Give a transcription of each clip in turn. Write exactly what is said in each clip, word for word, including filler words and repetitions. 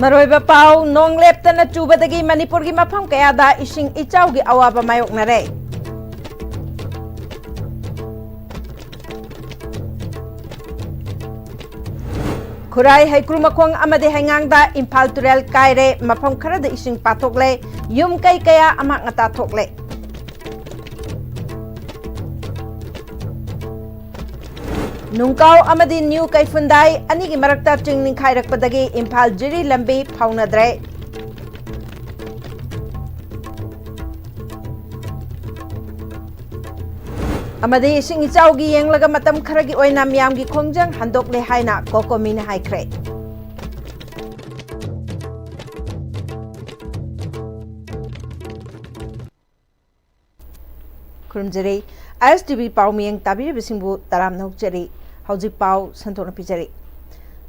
ꯃꯔꯨꯑꯣꯏꯕ ꯄꯥꯎ, ꯅꯣꯡ ꯂꯦꯞꯇꯅ ꯆꯨꯕꯗꯒꯤ ꯃꯅꯤꯄꯨꯔꯒꯤ ꯃꯐꯝ ꯀꯌꯥꯗ ꯏꯁꯤꯡ ꯏꯆꯥꯎꯒꯤ ꯑꯋꯥꯕ ꯃꯥꯌꯣꯛꯅꯔꯦ꯫ ꯈꯨꯔꯥꯏ, ꯍꯩꯀ꯭ꯔꯨ ꯃꯈꯣꯡ ꯑꯃꯗꯤ ꯍꯩꯉꯥꯡꯗ ꯏꯝꯐꯥꯜ ꯇꯨꯔꯦꯜ ꯀꯥꯏꯔꯦ, ꯃꯐꯝ ꯈꯔꯗ ꯏꯁꯤꯡ ꯄꯥꯊꯣꯛꯂꯦ, ꯌꯨꯝ ꯀꯩ ꯀꯌꯥ ꯑꯃꯥꯡ ꯑꯇꯥ ꯊꯣꯛꯂꯦ꯫ ꯅꯨꯡꯀꯥꯎ ꯑꯃꯗꯤ ꯅ꯭ꯌꯨ ꯀꯩꯐꯨꯟꯗꯥꯏ ꯑꯅꯤꯒꯤ ꯃꯔꯛꯇ ꯆꯤꯡ ꯅꯤꯡꯈꯥꯏꯔꯛꯄꯗꯒꯤ ꯏꯝꯐꯥꯜ ꯖꯤꯔꯤ ꯂꯝꯕꯤ ꯐꯥꯎꯅꯗ꯭ꯔꯦ꯫ ꯑꯃꯗꯤ ꯏꯁꯤꯡ ꯏꯆꯥꯎꯒꯤ ꯌꯦꯡꯂꯒ ꯃꯇꯝ ꯈꯔꯒꯤ ꯑꯣꯏꯅ ꯃꯤꯌꯥꯝꯒꯤ ꯈꯣꯡꯖꯪ ꯍꯟꯗꯣꯛꯂꯦ ꯍꯥꯏꯅ ꯀꯣꯀꯣꯃꯤꯅ ꯍꯥꯏꯈ꯭ꯔꯦ꯫ ꯈꯨꯔꯨꯝꯖꯔꯤ꯫ ꯑꯥꯏ ꯑꯦꯁ ꯇꯤ ꯚꯤ ꯄꯥꯎ ꯃꯤꯌꯦꯡ ꯇꯥꯕꯤꯔꯤꯕꯁꯤꯡꯕꯨ ꯇꯔꯥꯝꯅ ꯑꯣꯛꯆꯔꯤ꯫ ꯍꯧꯖꯤꯛ ꯄꯥꯎ ꯁꯟꯗꯣꯛꯅ ꯄꯤꯖꯔꯤ꯫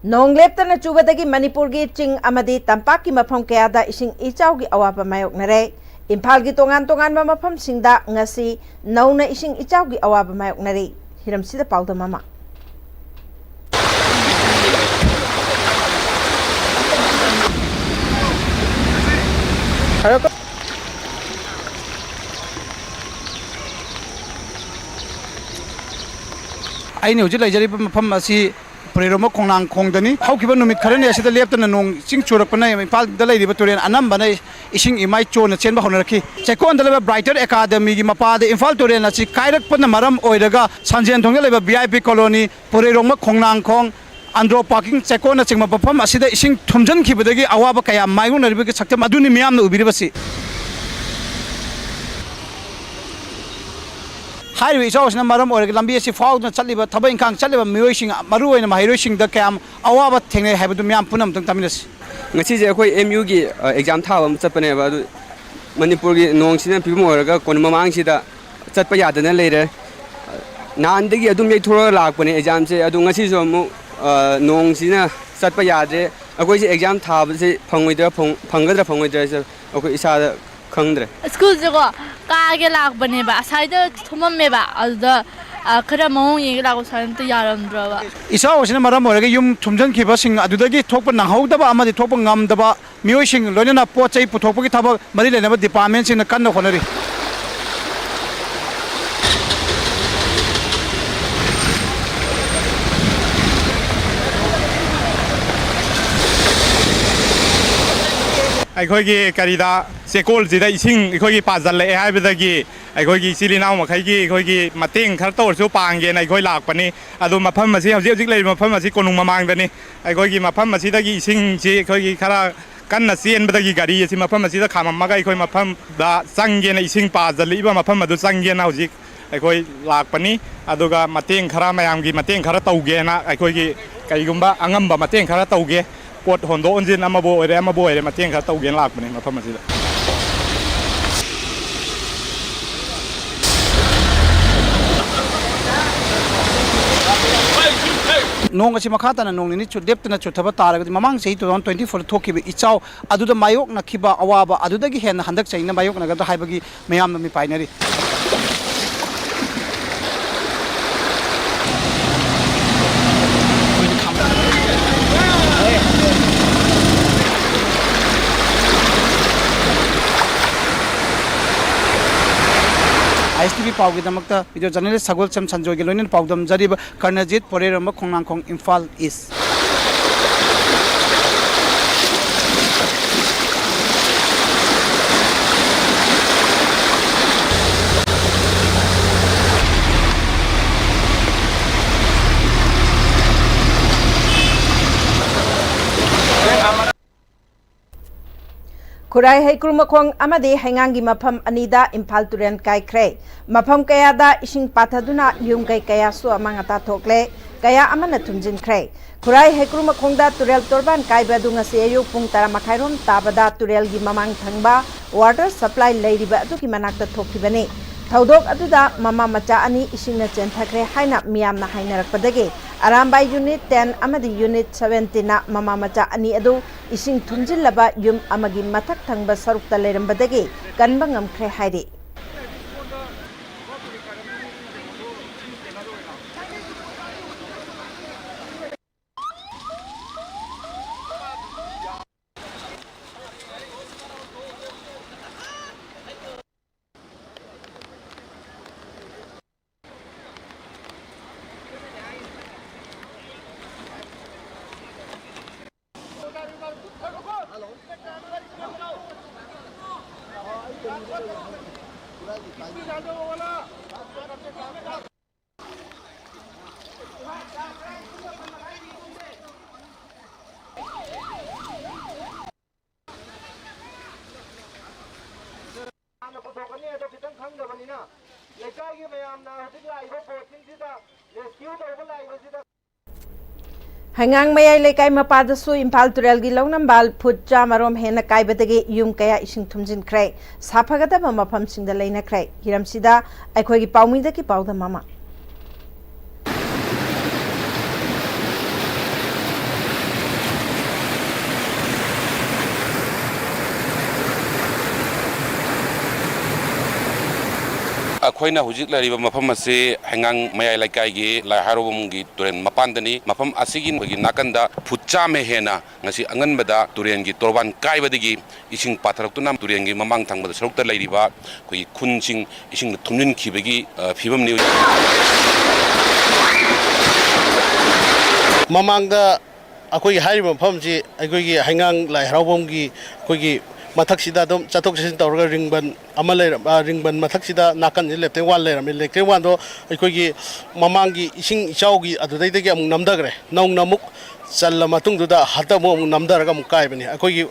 ꯅꯣꯡ ꯂꯦꯞꯇꯅ ꯆꯨꯕꯗꯒꯤ ꯃꯅꯤꯄꯨꯔꯒꯤ ꯆꯤꯡ ꯑꯃꯗꯤ ꯇꯝꯄꯥꯛꯀꯤ ꯃꯐꯝ ꯀꯌꯥꯗ ꯏꯁꯤꯡ ꯏꯆꯥꯎꯒꯤ ꯑꯋꯥꯕ ꯃꯥꯌꯣꯛꯅꯔꯦ꯫ ꯏꯝꯐꯥꯜꯒꯤ ꯇꯣꯉꯥꯟ ꯇꯣꯉꯥꯟꯕ ꯃꯐꯝꯁꯤꯡꯗ ꯉꯁꯤ ꯅꯧꯅ ꯏꯁꯤꯡ ꯏꯆꯥꯎꯒꯤ ꯑꯋꯥꯕ ꯃꯥꯌꯣꯛꯅꯔꯤ꯫ ꯍꯤꯔꯝꯁꯤꯗ ꯄꯥꯎꯗꯝ ꯑꯃ꯫ ꯑꯩꯅ ꯍꯧꯖꯤꯛ ꯂꯩꯖꯔꯤꯕ ꯃꯐꯝ ꯑꯁꯤ ꯄꯨꯔꯩꯔꯣꯝꯕ ꯈꯣꯡꯅꯥꯡ ꯈꯣꯡꯗꯅꯤ꯫ ꯍꯧꯈꯤꯕ ꯅꯨꯃꯤꯠ ꯈꯔꯅꯤ ꯑꯁꯤꯗ ꯂꯦꯞꯇꯅ ꯅꯣꯡ ꯏꯁꯤꯡ ꯆꯨꯔꯛꯄꯅ ꯏꯝꯐꯥꯜꯗ ꯂꯩꯔꯤꯕ ꯇꯨꯔꯦꯜ ꯑꯅꯝꯕꯅ ꯏꯁꯤꯡ ꯏꯃꯥꯏ ꯆꯣꯟꯅ ꯆꯦꯟꯕ ꯍꯧꯅꯔꯛꯈꯤ꯫ ꯆꯦꯛꯀꯣꯟꯗ ꯂꯩꯕ ꯕ꯭ꯔꯥꯏꯇꯔ ꯑꯦꯀꯥꯗꯃꯤꯒꯤ ꯃꯄꯥꯗ ꯏꯝꯐꯥꯜ ꯇꯨꯔꯦꯜ ꯑꯁꯤ ꯀꯥꯏꯔꯛꯄꯅ ꯃꯔꯝ ꯑꯣꯏꯔꯒ ꯁꯟꯖꯦꯟꯊꯣꯡꯗ ꯂꯩꯕ V I P colony, Pureiromba Khongnangkhong, Andro parking, ꯆꯦꯛꯀꯣꯟꯅꯆꯤꯡꯕ ꯃꯐꯝ ꯑꯁꯤꯗ ꯏꯁꯤꯡ ꯊꯨꯝꯖꯤꯟꯈꯤꯕꯗꯒꯤ ꯑꯋꯥꯕ ꯀꯌꯥ ꯃꯥꯌꯣꯛꯅꯔꯤꯕꯒꯤ ꯁꯛꯇꯝ ꯑꯗꯨꯅꯤ ꯃꯤꯌꯥꯝꯅ ꯎꯕꯤꯔꯤꯕꯁꯤ꯫ ꯍꯥꯏꯔꯤꯕ ꯏꯆꯥꯎ ꯑꯁꯤꯅ ꯃꯔꯝ ꯑꯣꯏꯔꯒ ꯂꯝꯕꯤ ꯑꯁꯤ ꯐꯥꯎꯗꯨꯅ ꯆꯠꯂꯤꯕ ꯊꯕꯛ ꯏꯪꯈꯥꯡ ꯆꯠꯂꯤꯕ ꯃꯤꯑꯣꯏꯁꯤꯡ, ꯃꯔꯨꯑꯣꯏꯅ ꯃꯍꯩꯔꯣꯏꯁꯤꯡꯗ ꯀꯌꯥꯝ ꯑꯋꯥꯕ ꯊꯦꯡꯅꯩ ꯍꯥꯏꯕꯗꯨ ꯃꯤꯌꯥꯝ ꯄꯨꯝꯅꯃꯛꯇꯪ ꯇꯥꯃꯤꯟꯅꯁꯤ꯫ ꯉꯁꯤꯁꯦ ꯑꯩꯈꯣꯏ ꯑꯦꯝ ꯌꯨꯒꯤ, ꯑ, ꯑꯦꯛꯖꯥꯝ ꯊꯥꯕ ꯑꯃ ꯆꯠꯄꯅꯦꯕ꯫ ꯑꯗꯨ ꯃꯅꯤꯄꯨꯔꯒꯤ ꯅꯣꯡꯁꯤꯅ ꯐꯤꯕꯝ ꯑꯣꯏꯔꯒ ꯀꯣꯟꯅ ꯃꯃꯥꯡꯁꯤꯗ ꯆꯠꯄ ꯌꯥꯗꯅ ꯂꯩꯔꯦ꯫ ꯅꯍꯥꯟꯗꯒꯤ ꯑꯗꯨꯝ ꯌꯩꯊꯣꯔꯒ ꯂꯥꯛꯄꯅꯦ ꯑꯦꯛꯖꯥꯝꯁꯦ꯫ ꯑꯗꯨ ꯉꯁꯤꯁꯨ ꯑꯃꯨꯛ, ꯑ, ꯅꯣꯡꯁꯤꯅ ꯆꯠꯄ ꯌꯥꯗ꯭ꯔꯦ꯫ ꯑꯩꯈꯣꯏꯁꯦ ꯑꯦꯛꯖꯥꯝ ꯊꯥꯕꯁꯦ ꯐꯪꯉꯣꯏꯗ꯭ꯔꯥ, ꯐꯪ-, ꯐꯪꯒꯗ꯭ꯔꯥ ꯐꯪꯉꯣꯏꯗ꯭ꯔꯥ ꯍꯥꯏꯁꯦ ꯑꯩꯈꯣꯏ ꯏꯁꯥꯗ ꯈꯪꯗ꯭ꯔꯦ꯫ ꯁ꯭ꯀꯨꯜꯁꯦꯀꯣ ꯀꯥꯒꯦ ꯂꯥꯛꯄꯅꯦꯕ, ꯑꯁꯥꯏꯗ ꯊꯨꯝꯃꯝꯃꯦꯕ, ꯑꯗꯨꯗ ꯑ, ꯈꯔ ꯃꯑꯣꯡ ꯌꯦꯡꯒꯦ ꯂꯥꯛꯄ ꯁ꯭ꯋꯥꯏꯗ ꯑꯝꯇ ꯌꯥꯔꯝꯗ꯭ꯔꯕ꯫ ꯏꯆꯥꯎ ꯑꯁꯤꯅ ꯃꯔꯝ ꯑꯣꯏꯔꯒ ꯌꯨꯝ ꯊꯨꯝꯖꯤꯟꯈꯤꯕꯁꯤꯡ ꯑꯗꯨꯗꯒꯤ ꯊꯣꯛꯄ ꯅꯪꯍꯧꯗꯕ ꯑꯃꯗꯤ ꯊꯣꯛꯄ ꯉꯝꯗꯕ ꯃꯤꯑꯣꯏꯁꯤꯡ, ꯂꯣꯏꯅꯅ ꯄꯣꯠ ꯆꯩ ꯄꯨꯊꯣꯛꯄꯒꯤ ꯊꯕꯛ ꯃꯔꯤ ꯂꯩꯅꯕ ꯗꯤꯄꯥꯔꯠꯃꯦꯟꯁꯤꯡꯅ ꯀꯟꯅ ꯍꯣꯠꯅꯔꯤ꯫ ꯑꯩꯈꯣꯏꯒꯤ ꯀꯔꯤꯗ, ꯆꯦꯀꯣꯜꯁꯤꯗ ꯏꯁꯤꯡ ꯑꯩꯈꯣꯏꯒꯤ ꯄꯥꯖꯜꯂꯛꯑꯦ ꯍꯥꯏꯕꯗꯒꯤ ꯑꯩꯈꯣꯏꯒꯤ ꯏꯆꯤꯜ ꯏꯅꯥꯎ ꯃꯈꯩꯒꯤ ꯑꯩꯈꯣꯏꯒꯤ ꯃꯇꯦꯡ ꯈꯔ ꯇꯧꯔꯁꯨ ꯄꯥꯡꯒꯦꯅ ꯑꯩꯈꯣꯏ ꯂꯥꯛꯄꯅꯤ꯫ ꯑꯗꯣ ꯃꯐꯝ ꯑꯁꯤ, ꯍꯧꯖꯤꯛ ꯍꯧꯖꯤꯛ ꯂꯩꯔꯤꯕ ꯃꯐꯝ ꯑꯁꯤ ꯀꯣꯅꯨꯡ ꯃꯃꯥꯡꯗꯅꯤ꯫ ꯑꯩꯈꯣꯏꯒꯤ ꯃꯐꯝ ꯑꯁꯤꯗꯒꯤ ꯏꯁꯤꯡꯁꯤ ꯑꯩꯈꯣꯏꯒꯤ ꯈꯔ ꯀꯟꯅ ꯆꯦꯟꯕꯗꯒꯤ ꯒꯥꯔꯤ ꯑꯁꯤ ꯃꯐꯝ ꯑꯁꯤꯗ ꯈꯥꯝꯃꯝꯃꯒ ꯑꯩꯈꯣꯏ ꯃꯐꯝꯗ ꯆꯪꯒꯦꯅ, ꯏꯁꯤꯡ ꯄꯥꯖꯜꯂꯛꯏꯕ ꯃꯐꯝ ꯑꯗꯨ ꯆꯪꯒꯦꯅ ꯍꯧꯖꯤꯛ ꯑꯩꯈꯣꯏ ꯂꯥꯛꯄꯅꯤ꯫ ꯑꯗꯨꯒ ꯃꯇꯦꯡ ꯈꯔ, ꯃꯌꯥꯝꯒꯤ ꯃꯇꯦꯡ ꯈꯔ ꯇꯧꯒꯦꯅ, ꯑꯩꯈꯣꯏꯒꯤ ꯀꯩꯒꯨꯝꯕ ꯑꯉꯝꯕ ꯃꯇꯦꯡ ꯈꯔ ꯇꯧꯒꯦ꯫ ꯄꯣꯠ ꯍꯣꯟꯗꯣꯛ ꯍꯣꯟꯖꯤꯟ ꯑꯃꯕꯨ ꯑꯣꯏꯔꯦ, ꯑꯃꯕꯨ ꯑꯣꯏꯔꯦ, ꯃꯇꯦꯡ ꯈꯔ ꯇꯧꯒꯦꯅ ꯂꯥꯛꯄꯅꯦ ꯃꯐꯝ ꯑꯁꯤꯗ꯫ ꯅꯣꯡ ꯑꯁꯤ ꯃꯈꯥ ꯇꯥꯅ ꯅꯣꯡ ꯅꯤꯅꯤ ꯆꯨ-, ꯂꯦꯞꯇꯅ ꯆꯨꯊꯕ ꯇꯥꯔꯒꯗꯤ, ꯃꯃꯥꯡ ꯆꯍꯤ two thousand twenty fourꯗ ꯊꯣꯛꯈꯤꯕ ꯏꯆꯥꯎ ꯑꯗꯨꯗ ꯃꯥꯌꯣꯛꯅꯈꯤꯕ ꯑꯋꯥꯕ ꯑꯗꯨꯗꯒꯤ ꯍꯦꯟꯅ ꯍꯟꯗꯛ ꯆꯍꯤꯅ ꯃꯥꯌꯣꯛꯅꯒꯗ꯭ꯔꯥ ꯍꯥꯏꯕꯒꯤ ꯃꯤꯌꯥꯝꯅ ꯃꯤꯄꯥꯏꯅꯔꯤ꯫ ꯑꯥꯏ ꯑꯦꯁ ꯇꯤ ꯚꯤ ꯄꯥꯎꯒꯤꯗꯃꯛꯇ video journalist ꯁꯒꯣꯜꯁꯦꯝ ꯁꯟꯖꯣꯏꯒꯤ ꯂꯣꯏꯅꯅ ꯄꯥꯎꯗꯝꯖꯔꯤꯕ ꯀꯔꯅꯖꯤꯠ, ꯄꯣꯏꯔꯩꯔꯣꯝꯕ, ꯈꯣꯡꯅꯥꯡꯈꯣꯡ, ꯏꯝꯐꯥꯜ ꯏꯁ꯫ ꯈꯨꯔꯥꯏ ꯍꯩꯀ꯭ꯔꯨꯃꯈꯣꯡ ꯑꯃꯗꯤ ꯍꯩꯉꯥꯡꯒꯤ ꯃꯐꯝ ꯑꯅꯤꯗ ꯏꯝꯐꯥꯜ ꯇꯨꯔꯦꯜ ꯀꯥꯏꯈ꯭ꯔꯦ꯫ ꯃꯐꯝ ꯀꯌꯥꯗ ꯏꯁꯤꯡ ꯄꯥꯊꯗꯨꯅ ꯌꯨꯝ ꯀꯩ ꯀꯌꯥꯁꯨ ꯑꯃꯥꯡ ꯑꯇꯥ ꯊꯣꯛꯂꯦ, ꯀꯌꯥ ꯑꯃꯅ ꯊꯨꯝꯖꯤꯟꯈ꯭ꯔꯦ꯫ ꯈꯨꯔꯥꯏ ꯍꯩꯀ꯭ꯔꯨꯃꯈꯣꯡꯗ ꯇꯨꯔꯦꯜ ꯇꯣꯔꯕꯥꯟ ꯀꯥꯏꯕ ꯑꯗꯨ ꯉꯁꯤ ꯑꯌꯨꯛ ꯄꯨꯡ ꯇꯔꯥ ꯃꯈꯥꯏꯔꯣꯝ ꯇꯥꯕꯗ ꯇꯨꯔꯦꯜꯒꯤ ꯃꯃꯥꯡ ꯊꯪꯕ water supply ꯂꯩꯔꯤꯕ ꯑꯗꯨꯒꯤ ꯃꯅꯥꯛꯇ ꯊꯣꯛꯈꯤꯕꯅꯤ꯫ ꯊꯧꯗꯣꯛ ꯑꯗꯨꯗ ꯃꯃꯥ ꯃꯆꯥ ꯑꯅꯤ ꯏꯁꯤꯡꯅ ꯆꯦꯟꯊꯈ꯭ꯔꯦ ꯍꯥꯏꯅ ꯃꯤꯌꯥꯝꯅ ꯍꯥꯏꯅꯔꯛꯄꯗꯒꯤ ꯑꯔꯥꯝꯕꯥꯏ unit ten ꯑꯃꯗꯤ unit seventeenꯅ ꯃꯃꯥ ꯃꯆꯥ ꯑꯅꯤ ꯑꯗꯨ ꯏꯁꯤꯡ ꯊꯨꯝꯖꯤꯜꯂꯕ ꯌꯨꯝ ꯑꯃꯒꯤ ꯃꯊꯛ ꯊꯪꯕ ꯁꯔꯨꯛꯇ ꯂꯩꯔꯝꯕꯗꯒꯤ ꯀꯟꯕ ꯉꯝꯈ꯭ꯔꯦ ꯍꯥꯏꯔꯤ꯫ ꯍꯥꯟꯅ ꯄꯨꯊꯣꯛꯀꯅꯤ ꯑꯗꯣ ꯈꯤꯇꯪ ꯈꯪꯗꯕꯅꯤꯅ, ꯂꯩꯀꯥꯏꯒꯤ ꯃꯌꯥꯝꯅ ꯍꯧꯖꯤꯛ ꯂꯥꯛꯏꯕ ꯕꯣꯠꯁꯤꯡꯁꯤꯗ, ꯔꯦꯁꯀ꯭ꯌꯨ ꯇꯧꯕ ꯂꯥꯛꯏꯕꯁꯤꯗ꯫ ꯍꯩꯉꯥꯡ ꯃꯌꯥꯏ ꯂꯩꯀꯥꯏ ꯃꯄꯥꯗꯁꯨ ꯏꯝꯐꯥꯜ ꯇꯨꯔꯦꯜꯒꯤ ꯂꯧꯅꯝꯕꯥꯜ ꯐꯨꯠ ꯆꯥꯝꯃꯔꯣꯝ ꯍꯦꯟꯅ ꯀꯥꯏꯕꯗꯒꯤ ꯌꯨꯝ ꯀꯌꯥ ꯏꯁꯤꯡ ꯊꯨꯝꯖꯤꯟꯈ꯭ꯔꯦ꯫ ꯁꯥꯐꯒꯗꯕ ꯃꯐꯝꯁꯤꯡꯗ ꯂꯩꯅꯈ꯭ꯔꯦ꯫ ꯍꯤꯔꯝꯁꯤꯗ ꯑꯩꯈꯣꯏꯒꯤ ꯄꯥꯎꯃꯤꯗꯒꯤ ꯄꯥꯎꯗꯝ ꯑꯃ꯫ ꯑꯩꯈꯣꯏꯅ ꯍꯧꯖꯤꯛ ꯂꯩꯔꯤꯕ ꯃꯐꯝ ꯑꯁꯤ ꯍꯩꯉꯥꯡ ꯃꯌꯥꯏ ꯂꯩꯀꯥꯏꯒꯤ ꯂꯥꯏ ꯍꯔꯥꯎꯕꯝꯒꯤ ꯇꯨꯔꯦꯜ ꯃꯄꯥꯟꯗꯅꯤ꯫ ꯃꯐꯝ ꯑꯁꯤꯒꯤ ꯑꯩꯈꯣꯏꯒꯤ ꯅꯥꯀꯟꯗ ꯐꯨꯠ ꯆꯥꯝꯃ ꯍꯦꯟꯅ ꯉꯁꯤ ꯑꯉꯟꯕꯗ ꯇꯨꯔꯦꯜꯒꯤ ꯇꯣꯔꯕꯥꯟ ꯀꯥꯏꯕꯗꯒꯤ ꯏꯁꯤꯡ ꯄꯥꯊꯔꯛꯇꯨꯅ ꯇꯨꯔꯦꯜꯒꯤ ꯃꯃꯥꯡ ꯊꯪꯕꯗ ꯁꯔꯨꯛꯇ ꯂꯩꯔꯤꯕ ꯑꯩꯈꯣꯏꯒꯤ ꯈꯨꯟꯁꯤꯡ ꯏꯁꯤꯡꯅ ꯊꯨꯝꯖꯤꯟꯈꯤꯕꯒꯤ, ꯑ, ꯐꯤꯕꯝꯅꯤ꯫ ꯃꯃꯥꯡꯗ ꯑꯩꯈꯣꯏꯒꯤ ꯍꯥꯏꯔꯤꯕ ꯃꯐꯝꯁꯤ ꯑꯩꯈꯣꯏꯒꯤ ꯍꯩꯉꯥꯡ ꯂꯥꯏ ꯍꯔꯥꯎꯐꯝꯒꯤ ꯑꯩꯈꯣꯏꯒꯤ ꯃꯊꯛꯁꯤꯗ ꯑꯗꯨꯝ ꯆꯠꯊꯣꯛ ꯆꯠꯁꯤꯟ ꯇꯧꯔꯒ ꯔꯤꯡꯕꯟ ꯑꯃ ꯂꯩꯔꯝ-, ꯑ, ꯔꯤꯡꯕꯟ ꯃꯊꯛꯁꯤꯗ ꯅꯥꯀꯟꯁꯤꯗ ꯏꯂꯦꯛꯇ꯭ꯔꯤꯛ ꯋꯥꯜ ꯂꯩꯔꯝꯃꯤ꯫ ꯏꯂꯦꯛꯇ꯭ꯔꯤꯛ ꯋꯥꯜꯗꯣ ꯑꯩꯈꯣꯏꯒꯤ ꯃꯃꯥꯡꯒꯤ ꯏꯁꯤꯡ ꯏꯆꯥꯎꯒꯤ ꯑꯗꯨꯗꯩꯗꯒꯤ ꯑꯃꯨꯛ ꯅꯝꯊꯈ꯭ꯔꯦ꯫ ꯅꯧꯅ ꯑꯃꯨꯛ ꯆꯜꯂ ꯃꯇꯨꯡꯗꯨꯗ ꯍꯟꯗꯛ ꯑꯃꯨꯛ, ꯑꯃꯨꯛ ꯅꯝꯊꯔꯒ ꯑꯃꯨꯛ ꯀꯥꯏꯕꯅꯤ꯫ ꯑꯩꯈꯣꯏꯒꯤ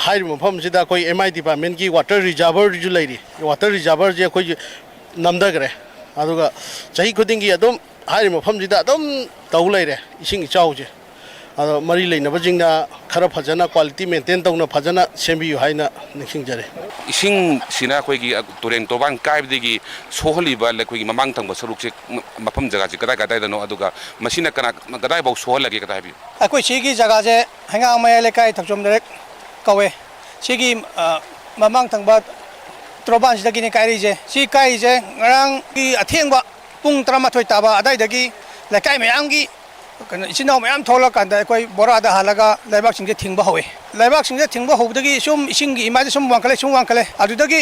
ꯍꯥꯏꯔꯤꯕ ꯃꯐꯝꯁꯤꯗ ꯑꯩꯈꯣꯏ ꯑꯦꯝ ꯑꯥꯏ ꯗꯤꯄꯥꯔꯠꯃꯦꯟꯒꯤ ꯋꯥꯇꯔ ꯔꯤꯖꯥꯔꯚꯔꯁꯨ ꯂꯩꯔꯤ꯫ ꯋꯥꯇꯔ ꯔꯤꯖꯥꯔꯚꯔꯁꯦ ꯑꯩꯈꯣꯏꯒꯤ ꯅꯝꯊꯈ꯭ꯔꯦ꯫ ꯑꯗꯨꯒ ꯆꯍꯤ ꯈꯨꯗꯤꯡꯒꯤ ꯑꯗꯨꯝ ꯍꯥꯏꯔꯤꯕ ꯃꯐꯝꯁꯤꯗ ꯑꯗꯨꯝ ꯇꯧ ꯂꯩꯔꯦ ꯏꯁꯤꯡ ꯏꯆꯥꯎꯁꯦ꯫ ꯑꯗꯣ ꯃꯔꯤ ꯂꯩꯅꯕꯁꯤꯡꯅ ꯈꯔ ꯐꯖꯅ ꯀ꯭ꯋꯥꯂꯤꯇꯤ ꯃꯦꯟꯇꯦꯟ ꯇꯧꯅ ꯐꯖꯅ ꯁꯦꯝꯕꯤꯌꯨ ꯍꯥꯏꯅ ꯅꯤꯡꯁꯤꯡꯖꯔꯤ꯫ ꯏꯁꯤꯡꯁꯤꯅ ꯑꯩꯈꯣꯏꯒꯤ ꯇꯨꯔꯦꯟ ꯇꯣꯔꯕꯥꯟ ꯀꯥꯏꯕꯗꯒꯤ ꯁꯣꯛꯍꯜꯂꯤꯕ ꯑꯩꯈꯣꯏꯒꯤ ꯃꯃꯥꯡ ꯊꯪꯕ ꯁꯔꯨꯛꯁꯦ ꯃ-, ꯃꯐꯝ ꯖꯒꯥꯁꯤ ꯀꯗꯥꯏ ꯀꯗꯥꯏꯗꯅꯣ, ꯑꯗꯨꯒ ꯃꯁꯤꯅ ꯀꯅꯥ, ꯀꯗꯥꯏꯐꯥꯎ ꯁꯣꯛꯍꯜꯂꯒꯦ, ꯀꯗꯥꯏ ꯍꯥꯏꯕꯤꯌꯨ꯫ ꯑꯩꯈꯣꯏ ꯁꯤꯒꯤ ꯖꯒꯥꯁꯦ ꯍꯩꯉꯥꯡ ꯃꯌꯥꯏ ꯂꯩꯀꯥꯏ ꯊꯛꯆꯣꯝ ꯂꯩꯔꯛ ꯀꯧꯋꯦ꯫ ꯁꯤꯒꯤ, ꯑ, ꯃꯃꯥꯡ ꯊꯪꯕ ꯇꯣꯔꯕꯥꯟꯁꯤꯗꯒꯤꯅꯤ ꯀꯥꯏꯔꯛꯏꯁꯦ꯫ ꯁꯤ ꯀꯥꯏꯔꯤꯁꯦ ꯉꯔꯥꯡꯒꯤ ꯑꯊꯦꯡꯕ ꯄꯨꯡ ꯇꯔꯥꯃꯥꯊꯣꯏ ꯇꯥꯕ ꯑꯗꯥꯏꯗꯒꯤ ꯂꯩꯀꯥꯏ ꯃꯌꯥꯝꯒꯤ ꯀꯩꯅꯣ, ꯏꯆꯤꯟ ꯏꯅꯥꯎ ꯃꯌꯥꯝ ꯊꯣꯛꯂꯀꯥꯟꯗ ꯑꯩꯈꯣꯏ ꯕꯣꯔꯥꯗ ꯍꯥꯜꯂꯒ ꯂꯩꯕꯥꯛꯁꯤꯡꯁꯦ ꯊꯤꯡꯕ ꯍꯧꯋꯤ꯫ ꯂꯩꯕꯥꯛꯁꯤꯡꯁꯦ ꯊꯤꯡꯕ ꯍꯧꯕꯗꯒꯤ ꯁꯨꯝ ꯏꯁꯤꯡꯒꯤ ꯏꯃꯥꯏꯁꯦ ꯁꯨꯝ ꯋꯥꯡꯈꯠꯂꯦ, ꯁꯨꯝ ꯋꯥꯡꯈꯠꯂꯦ꯫ ꯑꯗꯨꯗꯒꯤ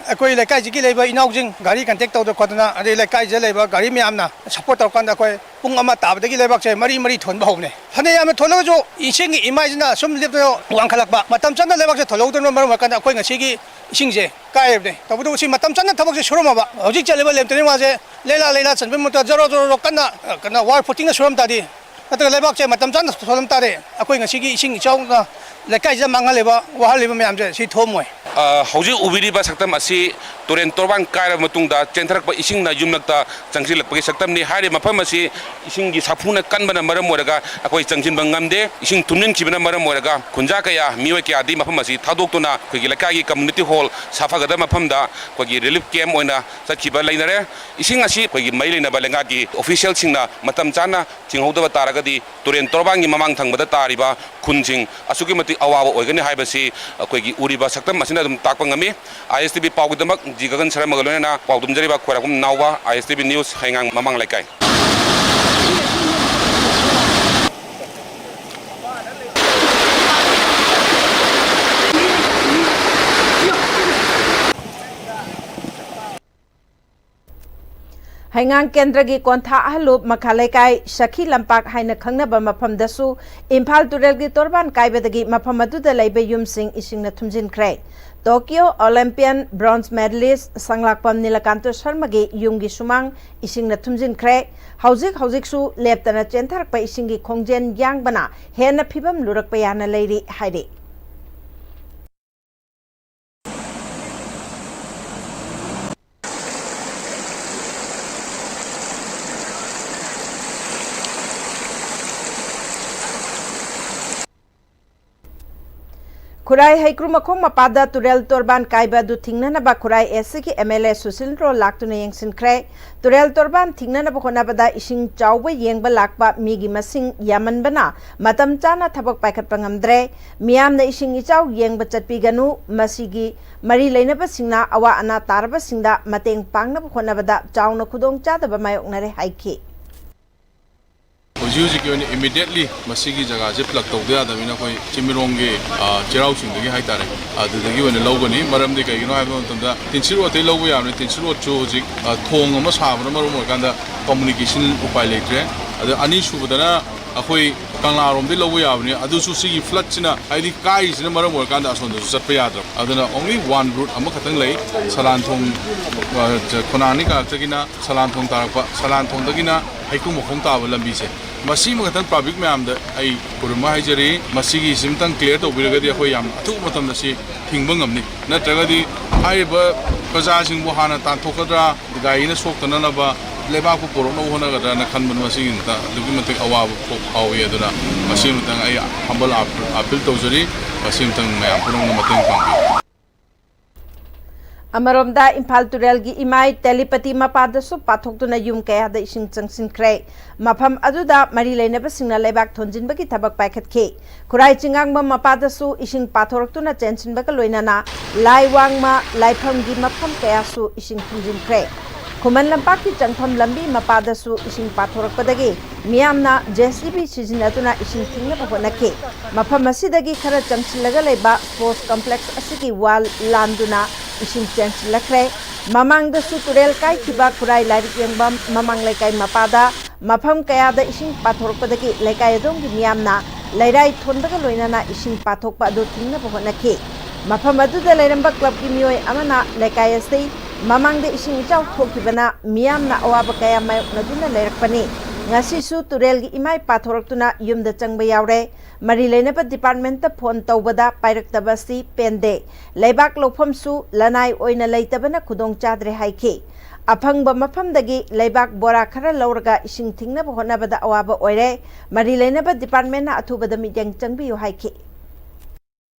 ꯑꯩꯈꯣꯏ ꯂꯩꯀꯥꯏꯁꯤꯒꯤ ꯂꯩꯕ ꯏꯅꯥꯎꯁꯤꯡ ꯒꯥꯔꯤ ꯀꯟꯇꯦꯛ ꯇꯧꯗꯅ ꯈꯣꯠꯇꯅ, ꯑꯗꯩ ꯂꯩꯀꯥꯏꯁꯤꯗ ꯂꯩꯕ ꯒꯥꯔꯤ ꯃꯌꯥꯝꯅ ꯁꯞꯄꯣꯔꯠ ꯇꯧꯔꯀꯥꯟꯗ ꯑꯩꯈꯣꯏ ꯄꯨꯡ ꯑꯃ ꯇꯥꯕꯗꯒꯤ ꯂꯩꯕꯥꯛꯁꯦ ꯃꯔꯤ ꯃꯔꯤ ꯊꯣꯟꯕ ꯍꯧꯕꯅꯦ꯫ ꯐꯅ ꯌꯥꯝꯅ ꯊꯣꯜꯂꯒꯁꯨ ꯏꯁꯤꯡꯒꯤ ꯏꯃꯥꯏꯁꯤꯅ ꯁꯨꯝ ꯂꯦꯞꯇꯅ ꯋꯥꯡꯈꯠꯂꯛꯄ, ꯃꯇꯝ ꯆꯥꯅ ꯂꯩꯕꯥꯛꯁꯦ ꯊꯣꯜꯍꯧꯗꯕꯅ ꯃꯔꯝ ꯑꯣꯏꯔꯀꯥꯟꯗ ꯑꯩꯈꯣꯏ ꯉꯁꯤꯒꯤ ꯏꯁꯤꯡꯁꯦ ꯀꯥꯏꯔꯕꯅꯦ꯫ ꯇꯧꯕꯇꯕꯨ ꯁꯤ ꯃꯇꯝ ꯆꯥꯅ ꯊꯕꯛꯁꯦ ꯁꯨꯔꯝꯃꯕ, ꯍꯧꯖꯤꯛ ꯆꯠꯂꯤꯕ ꯂꯦꯟꯇꯔꯤꯡ ꯋꯥꯜꯁꯦ ꯂꯩꯂꯥ ꯂꯩꯂꯥ ꯆꯟꯕꯒꯤ ꯃꯍꯨꯠꯇ ꯖꯣꯔꯣ ꯖꯣꯔꯣ ꯖꯣꯔꯣ ꯀꯟꯅ, ꯑ, ꯀꯟꯅ ꯋꯥꯜ ꯐꯨꯇꯤꯡꯅ ꯁꯨꯔꯝ ꯇꯥꯔꯗꯤ, ꯅꯠꯇ꯭ꯔꯒ ꯂꯩꯕꯥꯛꯁꯦ ꯃꯇꯝ ꯆꯥꯅ ꯊꯣꯜꯂꯝ ꯇꯥꯔꯦ, ꯑꯩꯈꯣꯏ ꯉꯁꯤꯒꯤ ꯏꯁꯤꯡ ꯏꯆꯥꯎꯅ ꯂꯩꯀꯥꯏꯁꯤꯗ ꯃꯥꯡꯍꯜꯂꯤꯕ, ꯋꯥꯍꯜꯂꯤꯕ ꯃꯌꯥꯝꯁꯦ ꯁꯤ ꯊꯣꯛꯑꯝꯃꯣꯏ꯫ ꯑ, ꯍꯧꯖꯤꯛ ꯎꯕꯤꯔꯤꯕ ꯁꯛꯇꯝ ꯑꯁꯤ ꯇꯨꯔꯦꯟ ꯇꯣꯔꯕꯥꯟ ꯀꯥꯏꯔꯕ ꯃꯇꯨꯡꯗ ꯆꯦꯟꯊꯔꯛꯄ ꯏꯁꯤꯡꯅ ꯌꯨꯝꯂꯛꯇ ꯆꯪꯁꯤꯜꯂꯛꯄꯒꯤ ꯁꯛꯇꯝꯅꯤ꯫ ꯍꯥꯏꯔꯤꯕ ꯃꯐꯝ ꯑꯁꯤ ꯏꯁꯤꯡꯒꯤ ꯁꯥꯐꯨꯅ ꯀꯟꯕꯅ ꯃꯔꯝ ꯑꯣꯏꯔꯒ ꯑꯩꯈꯣꯏ ꯆꯪꯁꯤꯟꯕ ꯉꯝꯗꯦ꯫ ꯏꯁꯤꯡ ꯊꯨꯝꯖꯤꯟꯈꯤꯕꯅ ꯃꯔꯝ ꯑꯣꯏꯔꯒ ꯈꯨꯟꯖꯥ ꯀꯌꯥ, ꯃꯤꯑꯣꯏ ꯀꯌꯥꯗꯤ ꯃꯐꯝ ꯑꯁꯤ ꯊꯥꯗꯣꯛꯇꯨꯅ ꯑꯩꯈꯣꯏꯒꯤ ꯂꯩꯀꯥꯏꯒꯤ ꯀꯝꯃ꯭ꯌꯨꯅꯤꯇꯤ ꯍꯣꯜ ꯁꯥꯐꯒꯗꯕ ꯃꯐꯝꯗ ꯑꯩꯈꯣꯏꯒꯤ ꯔꯤꯂꯤꯐ ꯀꯦꯝꯞ ꯑꯣꯏꯅ ꯆꯠꯈꯤꯕ ꯂꯩꯅꯔꯦ꯫ ꯏꯁꯤꯡ ꯑꯁꯤ ꯑꯩꯈꯣꯏꯒꯤ ꯃꯔꯤ ꯂꯩꯅꯕ ꯂꯩꯉꯥꯛꯀꯤ ꯑꯣꯐꯤꯁꯤꯌꯦꯜꯁꯤꯡꯅ ꯃꯇꯝ ꯆꯥꯅ ꯆꯤꯡꯍꯧꯗꯕ ꯇꯥꯔꯒꯗꯤ ꯇꯨꯔꯦꯟ ꯇꯣꯔꯕꯥꯟꯒꯤ ꯃꯃꯥꯡ ꯊꯪꯕꯗ ꯇꯥꯔꯤꯕ ꯈꯨꯟꯁꯤꯡ ꯑꯁꯨꯛꯀꯤ ꯃꯇꯤꯛ ꯑꯋꯥꯕ ꯑꯣꯏꯒꯅꯤ ꯍꯥꯏꯕꯁꯤ ꯑꯩꯈꯣꯏꯒꯤ ꯎꯔꯤꯕ ꯁꯛꯇꯝ ꯑꯁꯤꯅ ꯑꯗꯨꯝ ꯇꯥꯛꯄ ꯉꯝꯃꯤ꯫ ꯑꯥꯏ ꯑꯦꯁ ꯇꯤ ꯚꯤ ꯄꯥꯎꯒꯤꯗꯃꯛ ꯖꯤ ꯒꯒꯟ ꯁꯔꯃꯒ ꯂꯣꯏꯅꯅ ꯄꯥꯎꯗꯝꯖꯔꯤꯕ ꯈ꯭ꯋꯥꯏꯔꯥꯛꯄꯝ ꯅꯥꯎꯕ, ꯑꯥꯏ ꯑꯦꯁ ꯇꯤ ꯚꯤ ꯅ꯭ꯌꯨꯁ, ꯍꯩꯉꯥꯡ ꯃꯃꯥꯡ ꯂꯩꯀꯥꯏ꯫ ꯍꯩꯉꯥꯡ ꯀꯦꯟꯗ꯭ꯔꯒꯤ ꯀꯣꯟꯊꯥ ꯑꯍꯜꯂꯨꯞ ꯃꯈꯥ ꯂꯩꯀꯥꯏ ꯁꯈꯤ ꯂꯝꯄꯥꯛ ꯍꯥꯏꯅ ꯈꯪꯅꯕ ꯃꯐꯝꯗꯁꯨ ꯏꯝꯐꯥꯜ ꯇꯨꯔꯦꯜꯒꯤ ꯇꯣꯔꯕꯥꯟ ꯀꯥꯏꯕꯗꯒꯤ ꯃꯐꯝ ꯑꯗꯨꯗ ꯂꯩꯕ ꯌꯨꯝꯁꯤꯡ ꯏꯁꯤꯡꯅ ꯊꯨꯝꯖꯤꯟꯈ꯭ꯔꯦ꯫ ꯇꯣꯀꯤꯌꯣ ꯑꯣꯂꯦꯝꯄꯤꯌꯟ ꯕ꯭ꯔꯣꯟꯖ ꯃꯦꯗꯂꯤꯁ ꯁꯪꯂꯥꯛꯄꯝ ꯅꯤꯂꯀꯥꯟꯇ ꯁꯔꯃꯒꯤ ꯌꯨꯝꯒꯤ ꯁꯨꯃꯥꯡ ꯏꯁꯤꯡꯅ ꯊꯨꯝꯖꯤꯟꯈ꯭ꯔꯦ꯫ ꯍꯧꯖꯤꯛ ꯍꯧꯖꯤꯛꯁꯨ ꯂꯦꯞꯇꯅ ꯆꯦꯟꯊꯔꯛꯄ ꯏꯁꯤꯡꯒꯤ ꯈꯣꯡꯖꯦꯜ ꯌꯥꯡꯕꯅ ꯍꯦꯟꯅ ꯐꯤꯕꯝ ꯂꯨꯔꯛꯄ ꯌꯥꯅ ꯂꯩꯔꯤ ꯍꯥꯏꯔꯤ꯫ ꯈꯨꯔꯥꯏ ꯍꯩꯀ꯭ꯔꯨ ꯃꯈꯣꯡ ꯃꯄꯥꯗ ꯇꯨꯔꯦꯜ ꯇꯣꯔꯕꯥꯟ ꯀꯥꯏꯕ ꯑꯗꯨ ꯊꯤꯡꯅꯅꯕ ꯈꯨꯔꯥꯏ ꯑꯦꯁ ꯁꯤꯒꯤ ꯑꯦꯝ ꯑꯦꯜ ꯑꯦ ꯁꯨꯁꯤꯜ ꯔꯣ ꯂꯥꯛꯇꯨꯅ ꯌꯦꯡꯁꯤꯟꯈ꯭ꯔꯦ꯫ ꯇꯨꯔꯦꯜ ꯇꯣꯔꯕꯥꯟ ꯊꯤꯡꯅꯅꯕ ꯍꯣꯠꯅꯕꯗ ꯏꯁꯤꯡ ꯆꯥꯎꯕ ꯌꯦꯡꯕ ꯂꯥꯛꯄ ꯃꯤꯒꯤ ꯃꯁꯤꯡ ꯌꯥꯝꯃꯟꯕꯅ ꯃꯇꯝ ꯆꯥꯅ ꯊꯕꯛ ꯄꯥꯏꯈꯠꯄ ꯉꯝꯗ꯭ꯔꯦ꯫ ꯃꯤꯌꯥꯝꯅ ꯏꯁꯤꯡ ꯏꯆꯥꯎ ꯌꯦꯡꯕ ꯆꯠꯄꯤꯒꯅꯨ, ꯃꯁꯤꯒꯤ ꯃꯔꯤ ꯂꯩꯅꯕꯁꯤꯡꯅ ꯑꯋꯥ ꯑꯅꯥ ꯇꯥꯔꯕꯁꯤꯡꯗ ꯃꯇꯦꯡ ꯄꯥꯡꯅꯕ ꯍꯣꯠꯅꯕꯗ ꯆꯥꯎꯅ ꯈꯨꯗꯣꯡꯆꯥꯗꯕ ꯃꯥꯌꯣꯛꯅꯔꯦ ꯍꯥꯏꯈꯤ꯫ ꯑꯩꯈꯣꯏ ꯍꯧꯖꯤꯛ ꯍꯧꯖꯤꯛꯀꯤ ꯑꯣꯏꯅ immediately ꯃꯁꯤꯒꯤ ꯖꯒꯥꯁꯦ plug ꯇꯧꯗ ꯌꯥꯗꯕꯅꯤꯅ ꯑꯩꯈꯣꯏ ꯆꯤꯡꯃꯤꯔꯣꯡꯒꯤ, ꯑ, ꯆꯩꯔꯥꯎ ꯆꯤꯡꯗꯒꯤ ꯍꯥꯏꯇꯥꯔꯦ, ꯑꯗꯨꯗꯒꯤ ꯑꯣꯏꯅ ꯂꯧꯒꯅꯤ꯫ ꯃꯔꯝꯗꯤ ꯀꯩꯒꯤꯅꯣ ꯍꯥꯏꯕ ꯃꯇꯝꯗ ꯇꯤꯟꯁꯤꯠ ꯔꯣꯗꯇꯩ ꯂꯧꯕ ꯌꯥꯕꯅꯤ꯫ ꯇꯤꯟꯁꯤꯠ ꯔꯣꯗꯁꯨ ꯍꯧꯖꯤꯛ, ꯑ, ꯊꯣꯡ ꯑꯃ ꯁꯥꯕꯅ ꯃꯔꯝ ꯑꯣꯏꯔꯀꯥꯟꯗ communication ꯎꯄꯥꯏ ꯂꯩꯇ꯭ꯔꯦ꯫ ꯑꯗ ꯑꯅꯤꯁꯨꯕꯗꯅ ꯑꯩꯈꯣꯏ ꯀꯪꯂꯥꯔꯣꯝꯗꯒꯤ ꯂꯧꯕ ꯌꯥꯕꯅꯤ꯫ ꯑꯗꯨꯁꯨ ꯁꯤꯒꯤ floodꯁꯤꯅ, ꯍꯥꯏꯗꯤ ꯀꯥꯏꯔꯤꯁꯤꯅ ꯃꯔꯝ ꯑꯣꯏꯔꯀꯥꯟꯗ ꯑꯁꯣꯝꯗꯁꯨ ꯆꯠꯄ ꯌꯥꯗ꯭ꯔꯕ꯫ ꯑꯗꯨꯅ only one route ꯑꯃꯈꯛꯇꯪ ꯂꯩ꯫ ꯁꯂꯥꯟꯊꯣꯡ, ꯑ, ꯈꯣꯅꯥꯡ ꯑꯅꯤ ꯀꯥꯔꯛꯇꯒꯤꯅ ꯁꯂꯥꯟꯊꯣꯡ ꯇꯥꯔꯛꯄ, ꯁꯂꯥꯟꯊꯣꯡꯗꯒꯤꯅ ꯍꯩꯀ꯭ꯔꯨ ꯃꯈꯣꯡ ꯇꯥꯕ ꯂꯝꯕꯤꯁꯦ꯫ ꯃꯁꯤꯃꯈꯛꯇꯪ public ꯃꯌꯥꯝꯗ ꯑꯩ ꯈꯨꯔꯨꯝꯕ ꯍꯥꯏꯖꯔꯤ꯫ ꯃꯁꯤꯒꯤꯁꯤꯃꯇꯪ clear ꯇꯧꯕꯤꯔꯒꯗꯤ ꯑꯩꯈꯣꯏ ꯌꯥꯝ ꯑꯊꯨꯕ ꯃꯇꯝꯗ ꯁꯤ ꯊꯤꯡꯕ ꯉꯝꯅꯤ꯫ ꯅꯠꯇ꯭ꯔꯒꯗꯤ ꯍꯥꯏꯔꯤꯕ ꯄ꯭ꯔꯖꯥꯁꯤꯡꯕꯨ ꯍꯥꯟꯅ ꯇꯥꯟꯊꯣꯛꯀꯗ꯭ꯔꯥ, ꯒꯥꯔꯤꯅ ꯁꯣꯛꯇꯅꯅꯕ ꯂꯩꯕꯥꯛꯄꯨ ꯄꯨꯔꯛꯅꯕ ꯍꯣꯠꯅꯒꯗ꯭ꯔꯥꯅ ꯈꯟꯕꯗ ꯃꯁꯤꯒꯤꯗꯃꯛꯇ ꯑꯗꯨꯛꯀꯤ ꯃꯇꯤꯛ ꯑꯋꯥꯕ ꯄꯣꯛ ꯐꯥꯎꯏ꯫ ꯑꯗꯨꯅ ꯃꯁꯤꯃꯇꯪ ꯑꯩ humble appeal ꯇꯧꯖꯔꯤ꯫ ꯃꯁꯤꯃꯇꯪ ꯃꯌꯥꯝ ꯄꯨꯝꯅꯃꯛꯅ ꯃꯇꯦꯡ ꯄꯥꯡꯕꯤꯌꯨ꯫ ꯑꯃꯔꯣꯝꯗ, ꯏꯝꯐꯥꯜ ꯇꯨꯔꯦꯜꯒꯤ ꯏꯃꯥꯏ ꯇꯦꯂꯤꯄꯇꯤ ꯃꯄꯥꯗꯁꯨ ꯄꯥꯊꯣꯛꯇꯨꯅ ꯌꯨꯝ ꯀꯌꯥꯗ ꯏꯁꯤꯡ ꯆꯪꯁꯤꯟꯈ꯭ꯔꯦ꯫ ꯃꯐꯝ ꯑꯗꯨꯗ ꯃꯔꯤ ꯂꯩꯅꯕꯁꯤꯡꯅ ꯂꯩꯕꯥꯛ ꯊꯣꯟꯖꯤꯟꯕꯒꯤ ꯊꯕꯛ ꯄꯥꯏꯈꯠꯈꯤ꯫ ꯈꯨꯔꯥꯏ ꯆꯤꯡꯉꯥꯡꯕꯝ ꯃꯄꯥꯗꯁꯨ ꯏꯁꯤꯡ ꯄꯥꯊꯣꯔꯛꯇꯨꯅ ꯆꯦꯟꯁꯤꯟꯕꯒ ꯂꯣꯏꯅꯅ ꯂꯥꯏ ꯋꯥꯡꯃ, ꯂꯥꯏꯐꯝꯒꯤ ꯃꯐꯝ ꯀꯌꯥꯁꯨ ꯏꯁꯤꯡ ꯊꯨꯝꯖꯤꯟꯈ꯭ꯔꯦ꯫ ꯈꯨꯃꯟ ꯂꯝꯄꯥꯛꯀꯤ ꯆꯪꯐꯝ ꯂꯝꯕꯤ ꯃꯄꯥꯗꯁꯨ ꯏꯁꯤꯡ ꯄꯥꯊꯣꯔꯛꯄꯗꯒꯤ ꯃꯤꯌꯥꯝꯅ J C B ꯁꯤꯖꯤꯟꯅꯗꯨꯅ ꯏꯁꯤꯡ ꯊꯤꯡꯅꯕ ꯍꯣꯠꯅꯈꯤ꯫ ꯃꯐꯝ ꯑꯁꯤꯗꯒꯤ ꯈꯔ ꯆꯪꯁꯤꯜꯂꯒ ꯂꯩꯕ sports complex ꯑꯁꯤꯒꯤ wall ꯂꯥꯟꯗꯨꯅ ꯏꯁꯤꯡ ꯆꯦꯟꯁꯤꯜꯂꯛꯈ꯭ꯔꯦ꯫ ꯃꯃꯥꯡꯗꯁꯨ ꯇꯨꯔꯦꯜ ꯀꯥꯏꯈꯤꯕ ꯈꯨꯔꯥꯏ ꯂꯥꯏꯔꯤꯛ ꯌꯦꯡꯐꯝ ꯃꯃꯥꯡ ꯂꯩꯀꯥꯏ ꯃꯄꯥꯗ ꯃꯐꯝ ꯀꯌꯥꯗ ꯏꯁꯤꯡ ꯄꯥꯊꯣꯔꯛꯄꯗꯒꯤ ꯂꯩꯀꯥꯏ ꯑꯗꯣꯝꯒꯤ ꯃꯤꯌꯥꯝꯅ ꯂꯩꯔꯥꯏ ꯊꯣꯟꯕꯒ ꯂꯣꯏꯅꯅ ꯏꯁꯤꯡ ꯄꯥꯊꯣꯛꯄ ꯑꯗꯨ ꯊꯤꯡꯅꯕ ꯍꯣꯠꯅꯈꯤ꯫ ꯃꯐꯝ ꯑꯗꯨꯗ ꯂꯩꯔꯝꯕ clubꯀꯤ ꯃꯤꯑꯣꯏ ꯑꯃꯅ ꯂꯩꯀꯥꯏ ꯑꯁꯤ ꯃꯃꯥꯡꯗ ꯏꯁꯤꯡ ꯏꯆꯥꯎ ꯊꯣꯛꯈꯤꯕꯅ ꯃꯤꯌꯥꯝꯅ ꯑꯋꯥꯕ ꯀꯌꯥ ꯃꯥꯌꯣꯛꯅꯗꯨꯅ ꯂꯩꯔꯛꯄꯅꯤ꯫ ꯉꯁꯤꯁꯨ ꯇꯨꯔꯦꯜꯒꯤ ꯏꯃꯥꯏ ꯄꯥꯊꯣꯔꯛꯇꯨꯅ ꯌꯨꯝꯗ ꯆꯪꯕ ꯌꯥꯎꯔꯦ꯫ ꯃꯔꯤ ꯂꯩꯅꯕ departmentꯇ phone ꯇꯧꯕꯗ ꯄꯥꯏꯔꯛꯇꯕ ꯑꯁꯤ ꯄꯦꯟꯗꯦ꯫ ꯂꯩꯕꯥꯛ ꯂꯧꯐꯝꯁꯨ ꯂꯅꯥꯏ ꯑꯣꯏꯅ ꯂꯩꯇꯕꯅ ꯈꯨꯗꯣꯡ ꯆꯥꯗ꯭ꯔꯦ ꯍꯥꯏꯈꯤ꯫ ꯑꯐꯪꯕ ꯃꯐꯝꯗꯒꯤ ꯂꯩꯕꯥꯛ ꯕꯣꯔꯥ ꯈꯔ ꯂꯧꯔꯒ ꯏꯁꯤꯡ ꯊꯤꯡꯅꯕ ꯍꯣꯠꯅꯕꯗ ꯑꯋꯥꯕ ꯑꯣꯏꯔꯦ꯫ ꯃꯔꯤ ꯂꯩꯅꯕ departmentꯅ ꯑꯊꯨꯕꯗ ꯃꯤꯠꯌꯦꯡ ꯆꯪꯕꯤꯌꯨ ꯍꯥꯏꯈꯤ꯫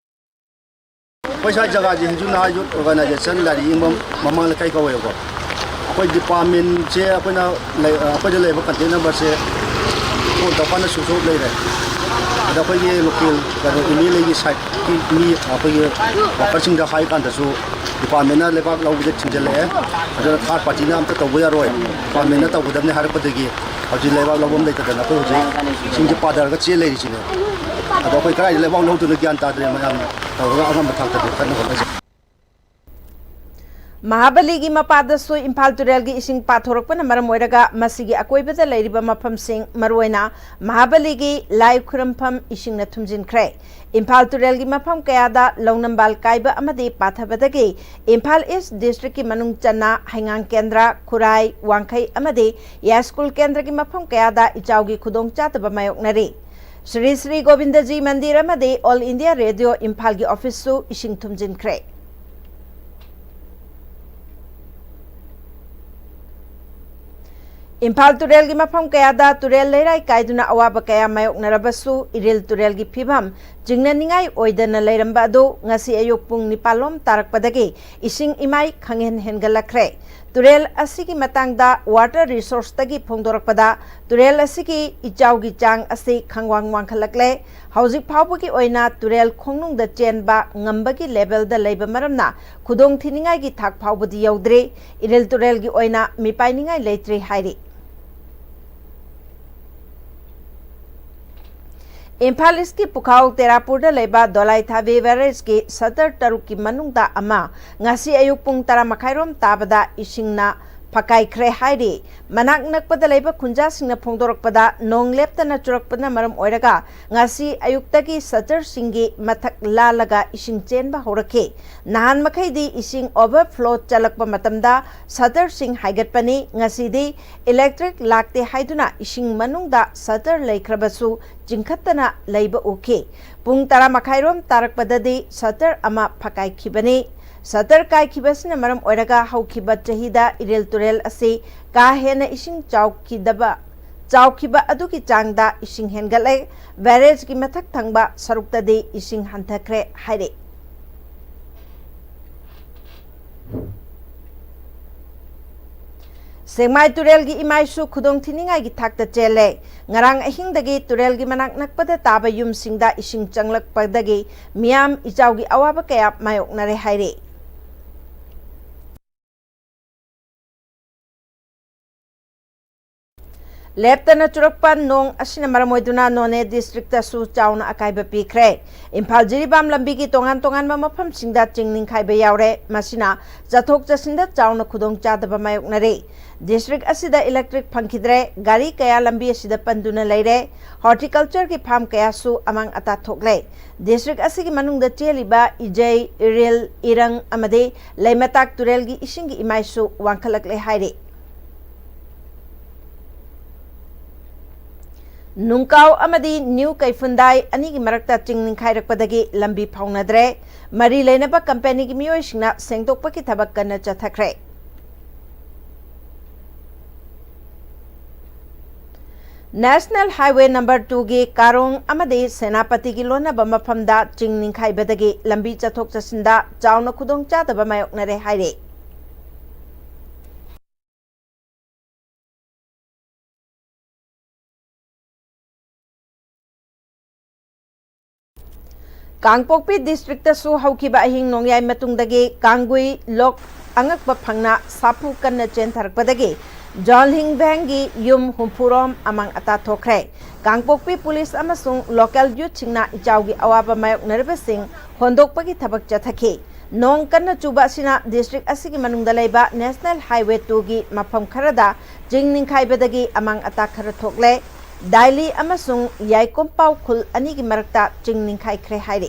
ꯑꯩꯈꯣꯏ ꯁ꯭ꯋꯥꯏ ꯖꯒꯥꯁꯦ ꯍꯤꯟꯗꯨ ꯅꯍꯥ youth organisation ꯂꯥꯏꯔꯤꯛ ꯌꯦꯡꯐꯝ ꯃꯃꯥꯡ ꯂꯩꯀꯥꯏ ꯀꯧꯋꯦꯕꯀꯣ꯫ ꯑꯩꯈꯣꯏ departmentꯁꯦ ꯑꯩꯈꯣꯏꯅ ꯂꯩ-, ꯑꯩꯈꯣꯏꯗ ꯂꯩꯕ contact numberꯁꯦ phone ꯇꯧꯔꯀꯥꯟꯗ switch off ꯂꯩꯔꯦ꯫ ꯑꯗ ꯑꯩꯈꯣꯏꯒꯤ local ꯀꯩꯅꯣ MLAꯒꯤ sideꯀꯤ ꯃꯤ ꯑꯩꯈꯣꯏꯒꯤ workerꯁꯤꯡꯗ ꯍꯥꯏ ꯀꯥꯟꯗꯁꯨ departmentꯅ ꯂꯩꯕꯥꯛ ꯂꯧꯕꯗ ꯊꯤꯡꯖꯤꯜꯂꯛꯑꯦ꯫ ꯑꯗꯨꯅ third partyꯅ ꯑꯝꯇ ꯇꯧꯕ ꯌꯥꯔꯣꯏ, departmentꯅ ꯇꯧꯒꯗꯕꯅꯤ ꯍꯥꯏꯔꯛꯄꯗꯒꯤ ꯍꯧꯖꯤꯛ ꯂꯩꯕꯥꯛ ꯂꯧꯐꯝ ꯂꯩꯇꯗꯅ ꯑꯩꯈꯣꯏ ꯍꯧꯖꯤꯛ ꯏꯁꯤꯡꯁꯦ ꯄꯥꯊꯔꯒ ꯆꯦꯟ ꯂꯩꯔꯤꯁꯤꯅꯦ꯫ ꯑꯗꯣ ꯑꯩꯈꯣꯏ ꯀꯗꯥꯏꯗ ꯂꯩꯕꯥꯛ ꯂꯧꯗꯣꯏꯅꯣ ꯒ꯭ꯌꯥꯟ ꯇꯥꯗ꯭ꯔꯦ꯫ ꯃꯌꯥꯝ ꯇꯧꯔꯒ ꯑꯉꯝꯕ ꯊꯥꯛꯇꯗꯤ ꯀꯟꯅ ꯍꯣꯠꯅꯖꯩ꯫ ꯃꯍꯥꯕꯂꯤꯒꯤ ꯃꯄꯥꯗꯁꯨ ꯏꯝꯐꯥꯜ ꯇꯨꯔꯦꯜꯒꯤ ꯏꯁꯤꯡ ꯄꯥꯊꯣꯔꯛꯄꯅ ꯃꯔꯝ ꯑꯣꯏꯔꯒ ꯃꯁꯤꯒꯤ ꯑꯀꯣꯏꯕꯗ ꯂꯩꯔꯤꯕ ꯃꯐꯝꯁꯤꯡ, ꯃꯔꯨꯑꯣꯏꯅ ꯃꯍꯥꯕꯂꯤꯒꯤ ꯂꯥꯏ ꯈꯨꯔꯨꯝꯐꯝ, ꯏꯁꯤꯡꯅ ꯊꯨꯝꯖꯤꯟꯈ꯭ꯔꯦ꯫ ꯏꯝꯐꯥꯜ ꯇꯨꯔꯦꯜꯒꯤ ꯃꯐꯝ ꯀꯌꯥꯗ ꯂꯧꯅꯝꯕꯥꯜ ꯀꯥꯏꯕ ꯑꯃꯗꯤ ꯄꯥꯊꯕꯗꯒꯤ ꯏꯝꯐꯥꯜ ꯏꯁ ꯗꯤꯁꯇ꯭ꯔꯤꯛꯀꯤ ꯃꯅꯨꯡ ꯆꯟꯅ ꯍꯩꯉꯥꯡ ꯀꯦꯟꯗ꯭ꯔ, ꯈꯨꯔꯥꯏ, ꯋꯥꯡꯈꯩ ꯑꯃꯗꯤ ꯌꯥꯏꯁ꯭ꯀꯨꯜ ꯀꯦꯟꯗ꯭ꯔꯒꯤ ꯃꯐꯝ ꯀꯌꯥꯗ ꯏꯆꯥꯎꯒꯤ ꯈꯨꯗꯣꯡꯆꯥꯗꯕ ꯃꯥꯌꯣꯛꯅꯔꯤ꯫ ꯁ꯭ꯔꯤ ꯁ꯭ꯔꯤ ꯒꯣꯕꯤꯟꯗꯖꯤ ꯃꯟꯗꯤꯔ ꯑꯃꯗꯤ ꯑꯣꯜ ꯏꯟꯗꯤꯌꯥ ꯔꯦꯗꯤꯑꯣ ꯏꯝꯐꯥꯜꯒꯤ ꯑꯣꯐꯤꯁꯁꯨ ꯏꯁꯤꯡ ꯊꯨꯝꯖꯤꯟꯈ꯭ꯔꯦ꯫ ꯏꯝꯐꯥꯜ ꯇꯨꯔꯦꯜꯒꯤ ꯃꯐꯝ ꯀꯌꯥꯗ ꯇꯨꯔꯦꯜ ꯂꯩꯔꯥꯏ ꯀꯥꯏꯗꯨꯅ ꯑꯋꯥꯕ ꯀꯌꯥ ꯃꯥꯌꯣꯛꯅꯔꯕꯁꯨ, ꯏꯔꯤꯜ ꯇꯨꯔꯦꯜꯒꯤ ꯐꯤꯚꯝ ꯆꯤꯡꯅꯅꯤꯡꯉꯥꯏ ꯑꯣꯏꯗꯅ ꯂꯩꯔꯝꯕ ꯑꯗꯨ ꯉꯁꯤ ꯑꯌꯨꯛ ꯄꯨꯡ ꯅꯤꯄꯥꯜ ꯂꯣꯝ ꯇꯥꯔꯛꯄꯗꯒꯤ ꯏꯁꯤꯡ ꯏꯃꯥꯏ ꯈꯪꯍꯦꯟ ꯍꯦꯟꯒꯠꯂꯛꯈ꯭ꯔꯦ꯫ ꯇꯨꯔꯦꯜ ꯑꯁꯤꯒꯤ ꯃꯇꯥꯡꯗ ꯋꯥꯇꯔ ꯔꯤꯁꯣꯔꯁꯇꯒꯤ ꯐꯣꯡꯗꯣꯔꯛꯄꯗ, ꯇꯨꯔꯦꯜ ꯑꯁꯤꯒꯤ ꯏꯆꯥꯎꯒꯤ ꯆꯥꯡ ꯑꯁꯤ ꯈꯪꯋꯥꯡ ꯋꯥꯡꯈꯠꯂꯛꯂꯦ꯫ ꯍꯧꯖꯤꯛ ꯐꯥꯎꯕꯒꯤ ꯑꯣꯏꯅ ꯇꯨꯔꯦꯜ ꯈꯣꯡꯅꯨꯡꯗ ꯆꯦꯟꯕ ꯉꯝꯕꯒꯤ ꯂꯦꯚꯦꯜꯗ ꯂꯩꯕ ꯃꯔꯝꯅ ꯈꯨꯗꯣꯡ ꯊꯤꯅꯤꯡꯉꯥꯏꯒꯤ ꯊꯥꯛ ꯐꯥꯎꯕꯗꯤ ꯌꯧꯗ꯭ꯔꯤ꯫ ꯏꯔꯤꯜ ꯇꯨꯔꯦꯜꯒꯤ ꯑꯣꯏꯅ ꯃꯤꯄꯥꯏꯅꯤꯡꯉꯥꯏ ꯂꯩꯇ꯭ꯔꯤ ꯍꯥꯏꯔꯤ꯫ ꯏꯝꯐꯥꯜ ꯏꯁꯀꯤ ꯄꯨꯈꯥꯎ ꯇꯦꯔꯥꯄꯨꯔꯗ ꯂꯩꯕ ꯗꯣꯂꯥꯏ ꯊꯥꯕꯤ ꯕꯦꯔꯦꯖꯀꯤ ꯁꯇꯔ ꯇꯔꯨꯛꯀꯤ ꯃꯅꯨꯡꯗ ꯑꯃ ꯉꯁꯤ ꯑꯌꯨꯛ ꯄꯨꯡ ꯇꯔꯥ ꯃꯈꯥꯏꯔꯣꯝ ꯇꯥꯕꯗ ꯏꯁꯤꯡꯅ ꯐꯀꯥꯏꯈ꯭ꯔꯦ ꯍꯥꯏꯔꯤ꯫ ꯃꯅꯥꯛ ꯅꯛꯄꯗ ꯂꯩꯕ ꯈꯨꯟꯖꯥꯁꯤꯡꯅ ꯐꯣꯡꯗꯣꯔꯛꯄꯗ, ꯅꯣꯡ ꯂꯦꯞꯇꯅ ꯆꯨꯔꯛꯄꯅ ꯃꯔꯝ ꯑꯣꯏꯔꯒ ꯉꯁꯤ ꯑꯌꯨꯛꯇꯒꯤ ꯁꯇꯔꯁꯤꯡꯒꯤ ꯃꯊꯛ ꯂꯥꯜꯂꯒ ꯏꯁꯤꯡ ꯆꯦꯟꯕ ꯍꯧꯔꯛꯈꯤ꯫ ꯅꯍꯥꯟ ꯃꯈꯩꯗꯤ ꯏꯁꯤꯡ ꯑꯣꯚꯔꯐ꯭ꯂꯣ ꯆꯠꯂꯛꯄ ꯃꯇꯝꯗ ꯁꯇꯔꯁꯤꯡ ꯍꯥꯏꯒꯠꯄꯅꯤ꯫ ꯉꯁꯤꯗꯤ ꯏꯂꯦꯛꯇ꯭ꯔꯤꯛ ꯂꯥꯛꯇꯦ ꯍꯥꯏꯗꯨꯅ ꯏꯁꯤꯡ ꯃꯅꯨꯡꯗ ꯁꯇꯔ ꯂꯩꯈ꯭ꯔꯕꯁꯨ ꯆꯤꯡꯈꯠꯇꯅ ꯂꯩꯕ ꯎꯈꯤ꯫ ꯄꯨꯡ ꯇꯔꯥ ꯃꯈꯥꯏꯔꯣꯝ ꯇꯥꯔꯛꯄꯗꯗꯤ ꯁꯇꯔ ꯑꯃ ꯐꯀꯥꯏꯈꯤꯕꯅꯤ꯫ ꯁꯇꯔ ꯀꯥꯏꯈꯤꯕꯁꯤꯅ ꯃꯔꯝ ꯑꯣꯏꯔꯒ ꯍꯧꯈꯤꯕ ꯆꯍꯤꯗ ꯏꯔꯤꯜ ꯇꯨꯔꯦꯜ ꯑꯁꯤ ꯀꯥ ꯍꯦꯟꯅ ꯏꯁꯤꯡ ꯆꯥꯎꯈꯤꯗꯕ, ꯆꯥꯎꯈꯤꯕ ꯑꯗꯨꯒꯤ ꯆꯥꯡꯗ ꯏꯁꯤꯡ ꯍꯦꯟꯒꯠꯂꯦ꯫ ꯕꯦꯔꯦꯖꯀꯤ ꯃꯊꯛ ꯊꯪꯕ ꯁꯔꯨꯛꯇꯗꯤ ꯏꯁꯤꯡ ꯍꯟꯊꯈ꯭ꯔꯦ ꯍꯥꯏꯔꯤ꯫ ꯁꯦꯛꯃꯥꯏ ꯇꯨꯔꯦꯜꯒꯤ ꯏꯃꯥꯏꯁꯨ ꯈꯨꯗꯣꯡ ꯊꯤꯅꯤꯡꯉꯥꯏꯒꯤ ꯊꯥꯛꯇ ꯆꯦꯜꯂꯦ꯫ ꯉꯔꯥꯡ ꯑꯍꯤꯡꯗꯒꯤ ꯇꯨꯔꯦꯜꯒꯤ ꯃꯅꯥꯛ ꯅꯛꯄꯗ ꯇꯥꯕ ꯌꯨꯝꯁꯤꯡꯗ ꯏꯁꯤꯡ ꯆꯪꯂꯛꯄꯗꯒꯤ ꯃꯤꯌꯥꯝ ꯏꯆꯥꯎꯒꯤ ꯑꯋꯥꯕ ꯀꯌꯥ ꯃꯥꯌꯣꯛꯅꯔꯦ ꯍꯥꯏꯔꯤ꯫ ꯂꯦꯞꯇꯅ ꯆꯨꯔꯛꯄ ꯅꯣꯡ ꯑꯁꯤꯅ ꯃꯔꯝ ꯑꯣꯏꯗꯨꯅ ꯅꯣꯅꯦ ꯗꯤꯁꯇ꯭ꯔꯤꯛꯇꯁꯨ ꯆꯥꯎꯅ ꯑꯀꯥꯏꯕ ꯄꯤꯈ꯭ꯔꯦ꯫ ꯏꯝꯐꯥꯜ ꯖꯤꯔꯤꯕꯥꯝ ꯂꯝꯕꯤꯒꯤ ꯇꯣꯉꯥꯟ ꯇꯣꯉꯥꯟꯕ ꯃꯐꯝꯁꯤꯡꯗ ꯆꯤꯡ ꯅꯤꯡꯈꯥꯏꯕ ꯌꯥꯎꯔꯦ꯫ ꯃꯁꯤꯅ ꯆꯠꯊꯣꯛ ꯆꯠꯁꯤꯟꯗ ꯆꯥꯎꯅ ꯈꯨꯗꯣꯡꯆꯥꯗꯕ ꯃꯥꯌꯣꯛꯅꯔꯦ꯫ ꯗꯤꯁꯇ꯭ꯔꯤꯛ ꯑꯁꯤꯗ ꯏꯂꯦꯛꯇ꯭ꯔꯤꯛ ꯐꯪꯈꯤꯗ꯭ꯔꯦ꯫ ꯒꯥꯔꯤ ꯀꯌꯥ ꯂꯝꯕꯤ ꯑꯁꯤꯗ ꯄꯟꯗꯨꯅ ꯂꯩꯔꯦ꯫ ꯍꯣꯔꯇꯤꯀꯜꯆꯔꯒꯤ ꯐꯥꯔꯝ ꯀꯌꯥꯁꯨ ꯑꯃꯥꯡ ꯑꯇꯥ ꯊꯣꯛꯂꯦ꯫ ꯗꯤꯁꯇ꯭ꯔꯤꯛ ꯑꯁꯤꯒꯤ ꯃꯅꯨꯡꯗ ꯆꯦꯜꯂꯤꯕ ꯏꯖꯩ, ꯏꯔꯤꯜ, ꯏꯔꯪ ꯑꯃꯗꯤ ꯂꯩꯃꯇꯥꯛ ꯇꯨꯔꯦꯜꯒꯤ ꯏꯁꯤꯡꯒꯤ ꯏꯃꯥꯏꯁꯨ ꯋꯥꯡꯈꯠꯂꯛꯂꯦ ꯍꯥꯏꯔꯤ꯫ ꯅꯨꯡꯀꯥꯎ ꯑꯃꯗꯤ ꯅ꯭ꯌꯨ ꯀꯩꯐꯨꯟꯗꯥꯏ ꯑꯅꯤꯒꯤ ꯃꯔꯛꯇ ꯆꯤꯡ ꯅꯤꯡꯈꯥꯏꯔꯛꯄꯗꯒꯤ ꯂꯝꯕꯤ ꯐꯥꯎꯅꯗ꯭ꯔꯦ꯫ ꯃꯔꯤ ꯂꯩꯅꯕ ꯀꯝꯄꯦꯅꯤꯒꯤ ꯃꯤꯑꯣꯏꯁꯤꯡꯅ ꯁꯦꯡꯗꯣꯛꯄꯒꯤ ꯊꯕꯛ ꯀꯟꯅ ꯆꯠꯊꯈ꯭ꯔꯦ꯫ ꯅꯦꯁꯅꯦꯜ ꯍꯥꯏꯋꯦ ꯅꯝꯕꯔ ꯇꯨꯒꯤ ꯀꯥꯔꯣꯡ ꯑꯃꯗꯤ ꯁꯦꯅꯥꯄꯇꯤꯒꯤ ꯂꯣꯟꯅꯕ ꯃꯐꯝꯗ ꯆꯤꯡ ꯅꯤꯡꯈꯥꯏꯕꯗꯒꯤ ꯂꯝꯕꯤ ꯆꯠꯊꯣꯛ ꯆꯠꯁꯤꯟꯗ ꯆꯥꯎꯅ ꯈꯨꯗꯣꯡꯆꯥꯗꯕ ꯃꯥꯌꯣꯛꯅꯔꯦ ꯍꯥꯏꯔꯤ꯫ ꯀꯥꯡꯄꯣꯛꯄꯤ ꯗꯤꯁꯇ꯭ꯔꯤꯛꯇꯁꯨ ꯍꯧꯈꯤꯕ ꯑꯍꯤꯡ ꯅꯣꯡꯌꯥꯏ ꯃꯇꯨꯡꯗꯒꯤ ꯀꯥꯡꯒꯨꯏ ꯂꯣꯛ ꯑꯉꯛꯄ ꯐꯪꯅ ꯁꯥꯐꯨ ꯀꯟꯅ ꯆꯦꯟꯊꯔꯛꯄꯗꯒꯤ ꯖꯣꯟꯂꯤꯡ ꯚꯦꯡꯒꯤ ꯌꯨꯝ ꯍꯨꯝꯐꯨꯔꯣꯝ ꯑꯃꯥꯡ ꯑꯇꯥ ꯊꯣꯛꯈ꯭ꯔꯦ꯫ ꯀꯥꯡꯄꯣꯛꯄꯤ ꯄꯨꯂꯤꯁ ꯑꯃꯁꯨꯡ ꯂꯣꯀꯦꯜ ꯌꯨꯠꯁꯤꯡꯅ ꯏꯆꯥꯎꯒꯤ ꯑꯋꯥꯕ ꯃꯥꯌꯣꯛꯅꯔꯤꯕꯁꯤꯡ ꯍꯣꯟꯗꯣꯛꯄꯒꯤ ꯊꯕꯛ ꯆꯠꯊꯈꯤ꯫ ꯅꯣꯡ ꯀꯟꯅ ꯆꯨꯕ ꯑꯁꯤꯅ ꯗꯤꯁꯇ꯭ꯔꯤꯛ ꯑꯁꯤꯒꯤ ꯃꯅꯨꯡꯗ ꯂꯩꯕ ꯅꯦꯁꯅꯦꯜ ꯍꯥꯏꯋꯦ ꯇꯨꯒꯤ ꯃꯐꯝ ꯈꯔꯗ ꯆꯤꯡ ꯅꯤꯡꯈꯥꯏꯕꯗꯒꯤ ꯑꯃꯥꯡ ꯑꯇꯥ ꯈꯔ ꯊꯣꯛꯂꯦ꯫ ꯗꯥꯏꯂꯤ ꯑꯃꯁꯨꯡ ꯌꯥꯏꯀꯣꯝꯄꯥꯎ ꯈꯨꯜ ꯑꯅꯤꯒꯤ ꯃꯔꯛꯇ ꯆꯤꯡ ꯅꯤꯡꯈꯥꯏꯈ꯭ꯔꯦ ꯍꯥꯏꯔꯤ꯫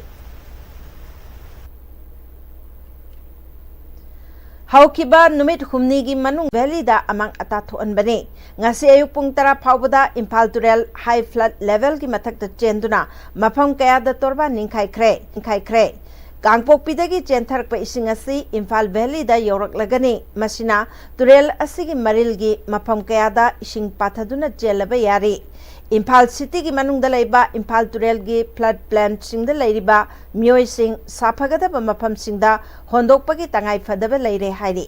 ꯍꯧꯈꯤꯕ ꯅꯨꯃꯤꯠ ꯍꯨꯝꯅꯤꯒꯤ ꯃꯅꯨꯡ ꯚꯦꯂꯤꯗ ꯑꯃꯥꯡ ꯑꯇꯥ ꯊꯣꯛꯍꯟꯕꯅꯤ꯫ ꯉꯁꯤ ꯑꯌꯨꯛ ꯄꯨꯡ ꯇꯔꯥ ꯐꯥꯎꯕꯗ ꯏꯝꯐꯥꯜ ꯇꯨꯔꯦꯜ ꯍꯥꯏ ꯐ꯭ꯂꯠ ꯂꯦꯚꯦꯜꯒꯤ ꯃꯊꯛꯇ ꯆꯦꯟꯗꯨꯅ ꯃꯐꯝ ꯀꯌꯥꯗ ꯇꯣꯔꯕꯥꯟ ꯅꯤꯡꯈꯥꯏꯈ꯭ꯔꯦ, ꯅꯤꯡꯈꯥꯏꯈ꯭ꯔꯦ꯫ ꯀꯥꯡꯄꯣꯛꯄꯤꯗꯒꯤ ꯆꯦꯟꯊꯔꯛꯄ ꯏꯁꯤꯡ ꯑꯁꯤ ꯏꯝꯐꯥꯜ ꯚꯦꯂꯤꯗ ꯌꯧꯔꯛꯂꯒꯅꯤ꯫ ꯃꯁꯤꯅ ꯇꯨꯔꯦꯜ ꯑꯁꯤꯒꯤ ꯃꯔꯤꯜꯒꯤ ꯃꯐꯝ ꯀꯌꯥꯗ ꯏꯁꯤꯡ ꯄꯥꯊꯗꯨꯅ ꯆꯦꯜꯂꯕ ꯌꯥꯔꯤ꯫ ꯏꯝꯐꯥꯜ ꯁꯤꯇꯤꯒꯤ ꯃꯅꯨꯡꯗ ꯂꯩꯕ ꯏꯝꯐꯥꯜ ꯇꯨꯔꯦꯜꯒꯤ ꯐ꯭ꯂꯠ ꯄ꯭ꯂꯦꯟꯁꯤꯡꯗ ꯂꯩꯔꯤꯕ ꯃꯤꯑꯣꯏꯁꯤꯡ ꯁꯥꯐꯒꯗꯕ ꯃꯐꯝꯁꯤꯡꯗ ꯍꯣꯟꯗꯣꯛꯄꯒꯤ ꯇꯉꯥꯏ ꯐꯗꯕ ꯂꯩꯔꯦ ꯍꯥꯏꯔꯤ꯫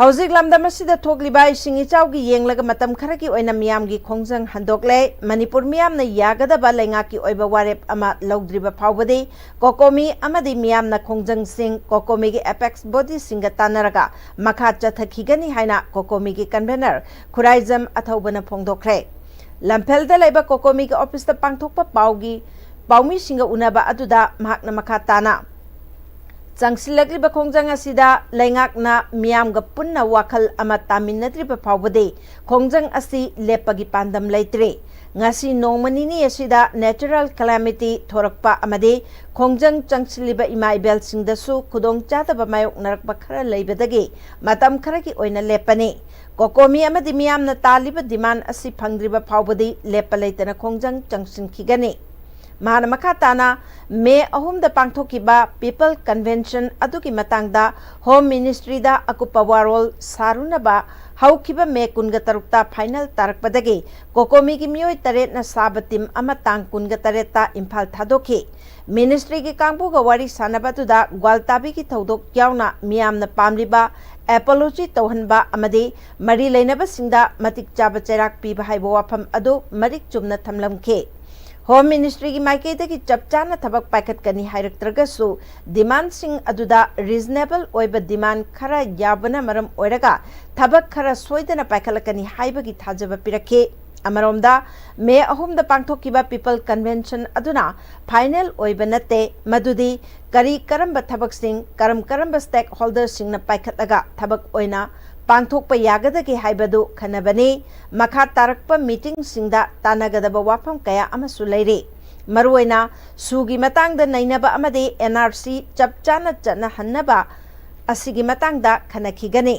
ꯍꯧꯖꯤꯛ ꯂꯝꯗꯝ ꯑꯁꯤꯗ ꯊꯣꯛꯂꯤꯕ ꯏꯁꯤꯡ ꯏꯆꯥꯎꯒꯤ ꯌꯦꯡꯂꯒ ꯃꯇꯝ ꯈꯔꯒꯤ ꯑꯣꯏꯅ ꯃꯤꯌꯥꯝꯒꯤ ꯈꯣꯡꯖꯪ ꯍꯟꯗꯣꯛꯂꯦ꯫ ꯃꯅꯤꯄꯨꯔ ꯃꯤꯌꯥꯝꯅ ꯌꯥꯒꯗꯕ ꯂꯩꯉꯥꯛꯀꯤ ꯑꯣꯏꯕ ꯋꯥꯔꯦꯞ ꯑꯃ ꯂꯧꯗ꯭ꯔꯤꯕ ꯐꯥꯎꯕꯗꯤ ꯀꯣꯀꯣꯃꯤ ꯑꯃꯗꯤ ꯃꯤꯌꯥꯝꯅ ꯈꯣꯡꯖꯪꯁꯤꯡ ꯀꯣꯀꯣꯃꯤꯒꯤ ꯑꯦꯄꯦꯛꯁ ꯕꯣꯗꯤꯁꯤꯡꯒ ꯇꯥꯟꯅꯔꯒ ꯃꯈꯥ ꯆꯠꯊꯈꯤꯒꯅꯤ ꯍꯥꯏꯅ ꯀꯣꯀꯣꯃꯤꯒꯤ ꯀꯟꯚꯦꯅꯔ ꯈꯨꯔꯥꯏꯖꯝ ꯑꯊꯧꯕꯅ ꯐꯣꯡꯗꯣꯛꯈ꯭ꯔꯦ꯫ ꯂꯝꯐꯦꯜꯗ ꯂꯩꯕ ꯀꯣꯀꯣꯃꯤꯒꯤ ꯑꯣꯐꯤꯁꯇ ꯄꯥꯡꯊꯣꯛꯄ ꯄꯥꯎꯒꯤ ꯄꯥꯎꯃꯤꯁꯤꯡꯒ ꯎꯅꯕ ꯑꯗꯨꯗ ꯃꯍꯥꯛꯅ ꯃꯈꯥ ꯇꯥꯅ ꯆꯪꯁꯤꯜꯂꯛꯂꯤꯕ ꯈꯣꯡꯖꯪ ꯑꯁꯤꯗ ꯂꯩꯉꯥꯛꯅ ꯃꯤꯌꯥꯝꯒ ꯄꯨꯟꯅ ꯋꯥꯈꯜ ꯑꯃ ꯇꯥꯃꯤꯟꯅꯗ꯭ꯔꯤꯕ ꯐꯥꯎꯕꯗꯤ ꯈꯣꯡꯖꯪ ꯑꯁꯤ ꯂꯦꯞꯄꯒꯤ ꯄꯥꯟꯗꯝ ꯂꯩꯇ꯭ꯔꯦ꯫ ꯉꯁꯤ ꯅꯣꯡꯃ ꯅꯤꯅꯤ ꯑꯁꯤꯗ natural calamity ꯊꯣꯔꯛꯄ ꯑꯃꯗꯤ ꯈꯣꯡꯖꯪ ꯆꯪꯁꯤꯜꯂꯤꯕ ꯏꯃꯥ ꯏꯕꯦꯜꯁꯤꯡꯗꯁꯨ ꯈꯨꯗꯣꯡꯆꯥꯗꯕ ꯃꯥꯌꯣꯛꯅꯔꯛꯄ ꯈꯔ ꯂꯩꯕꯗꯒꯤ ꯃꯇꯝ ꯈꯔꯒꯤ ꯑꯣꯏꯅ ꯂꯦꯞꯄꯅꯤ꯫ ꯀꯣꯀꯣꯃꯤ ꯑꯃꯗꯤ ꯃꯤꯌꯥꯝꯅ ꯇꯥꯜꯂꯤꯕ demand ꯑꯁꯤ ꯐꯪꯗ꯭ꯔꯤꯕ ꯐꯥꯎꯕꯗꯤ ꯂꯦꯞꯄ ꯂꯩꯇꯅ ꯈꯣꯡꯖꯪ ꯆꯪꯁꯤꯟꯈꯤꯒꯅꯤ꯫ ꯃꯍꯥꯛꯅ ꯃꯈꯥ ꯇꯥꯅ ꯃꯦ ꯑꯍꯨꯝꯗ ꯄꯥꯡꯊꯣꯛꯈꯤꯕ People Convention ꯑꯗꯨꯒꯤ ꯃꯇꯥꯡꯗ Home Ministryꯗ ꯑꯀꯨꯞꯄ ꯋꯥꯔꯣꯜ ꯁꯥꯔꯨꯅꯕ ꯍꯧꯈꯤꯕ ꯃꯦ ꯀꯨꯟꯒ ꯇꯔꯨꯛꯇ final ꯇꯥꯔꯛꯄꯗꯒꯤ ꯀꯣꯀꯣꯃꯤꯒꯤ ꯃꯤꯑꯣꯏ ꯇꯔꯦꯠꯅ ꯁꯥꯕ team ꯑꯃ ꯇꯥꯡ ꯀꯨꯟꯒ ꯇꯔꯦꯠꯇ ꯏꯝꯐꯥꯜ ꯊꯥꯗꯣꯛꯈꯤ꯫ Ministryꯒꯤ ꯀꯥꯡꯕꯨꯒ ꯋꯥꯔꯤ ꯁꯥꯟꯅꯕ ꯑꯗꯨꯗ ꯒ꯭ꯋꯥꯜꯇꯥꯕꯤꯒꯤ ꯊꯧꯗꯣꯛ ꯌꯥꯎꯅ ꯃꯤꯌꯥꯝꯅ ꯄꯥꯝꯂꯤꯕ apology ꯇꯧꯍꯟꯕ ꯑꯃꯗꯤ ꯃꯔꯤ ꯂꯩꯅꯕꯁꯤꯡꯗ ꯃꯇꯤꯛ ꯆꯥꯕ ꯆꯩꯔꯥꯛ ꯄꯤꯕ ꯍꯥꯏꯕ ꯋꯥꯐꯝ ꯑꯗꯨ ꯃꯔꯤꯛ ꯆꯨꯝꯅ ꯊꯝꯂꯝꯈꯤ꯫ Home Ministryꯒꯤ ꯃꯥꯏꯀꯩꯗꯒꯤ ꯆꯞ ꯆꯥꯅ ꯊꯕꯛ ꯄꯥꯏꯈꯠꯀꯅꯤ ꯍꯥꯏꯔꯛꯇ꯭ꯔꯒꯁꯨ, demandꯁꯤꯡ ꯑꯗꯨꯗ reasonable ꯑꯣꯏꯕ demand ꯈꯔ ꯌꯥꯎꯕꯅ ꯃꯔꯝ ꯑꯣꯏꯔꯒ ꯊꯕꯛ ꯈꯔ ꯁꯣꯏꯗꯅ ꯄꯥꯏꯈꯠꯂꯛꯀꯅꯤ ꯍꯥꯏꯕꯒꯤ ꯊꯥꯖꯕ ꯄꯤꯔꯛꯈꯤ꯫ ꯑꯃꯔꯣꯝꯗ, ꯃꯦ ꯑꯍꯨꯝꯗ ꯄꯥꯡꯊꯣꯛꯈꯤꯕ People Convention ꯑꯗꯨꯅ final ꯑꯣꯏꯕ ꯅꯠꯇꯦ, ꯃꯗꯨꯗꯤ ꯀꯔꯤ ꯀꯔꯝꯕ ꯊꯕꯛꯁꯤꯡ, ꯀꯔꯝ ꯀꯔꯝꯕ stakeholderꯁꯤꯡꯅ ꯄꯥꯏꯈꯠꯂꯒ ꯊꯕꯛ ꯑꯣꯏꯅ ꯄꯥꯡꯊꯣꯛꯄ ꯌꯥꯒꯗꯒꯦ ꯍꯥꯏꯕꯗꯨ ꯈꯟꯅꯕꯅꯤ꯫ ꯃꯈꯥ ꯇꯥꯔꯛꯄ meetingꯁꯤꯡꯗ ꯇꯥꯟꯅꯒꯗꯕ ꯋꯥꯐꯝ ꯀꯌꯥ ꯑꯃꯁꯨ ꯂꯩꯔꯤ꯫ ꯃꯔꯨꯑꯣꯏꯅ ꯁꯨꯒꯤ ꯃꯇꯥꯡꯗ ꯅꯩꯅꯕ ꯑꯃꯗꯤ NRC ꯆꯞ ꯆꯥꯅ ꯆꯠꯅꯍꯟꯅꯕ ꯑꯁꯤꯒꯤ ꯃꯇꯥꯡꯗ ꯈꯟꯅꯈꯤꯒꯅꯤ꯫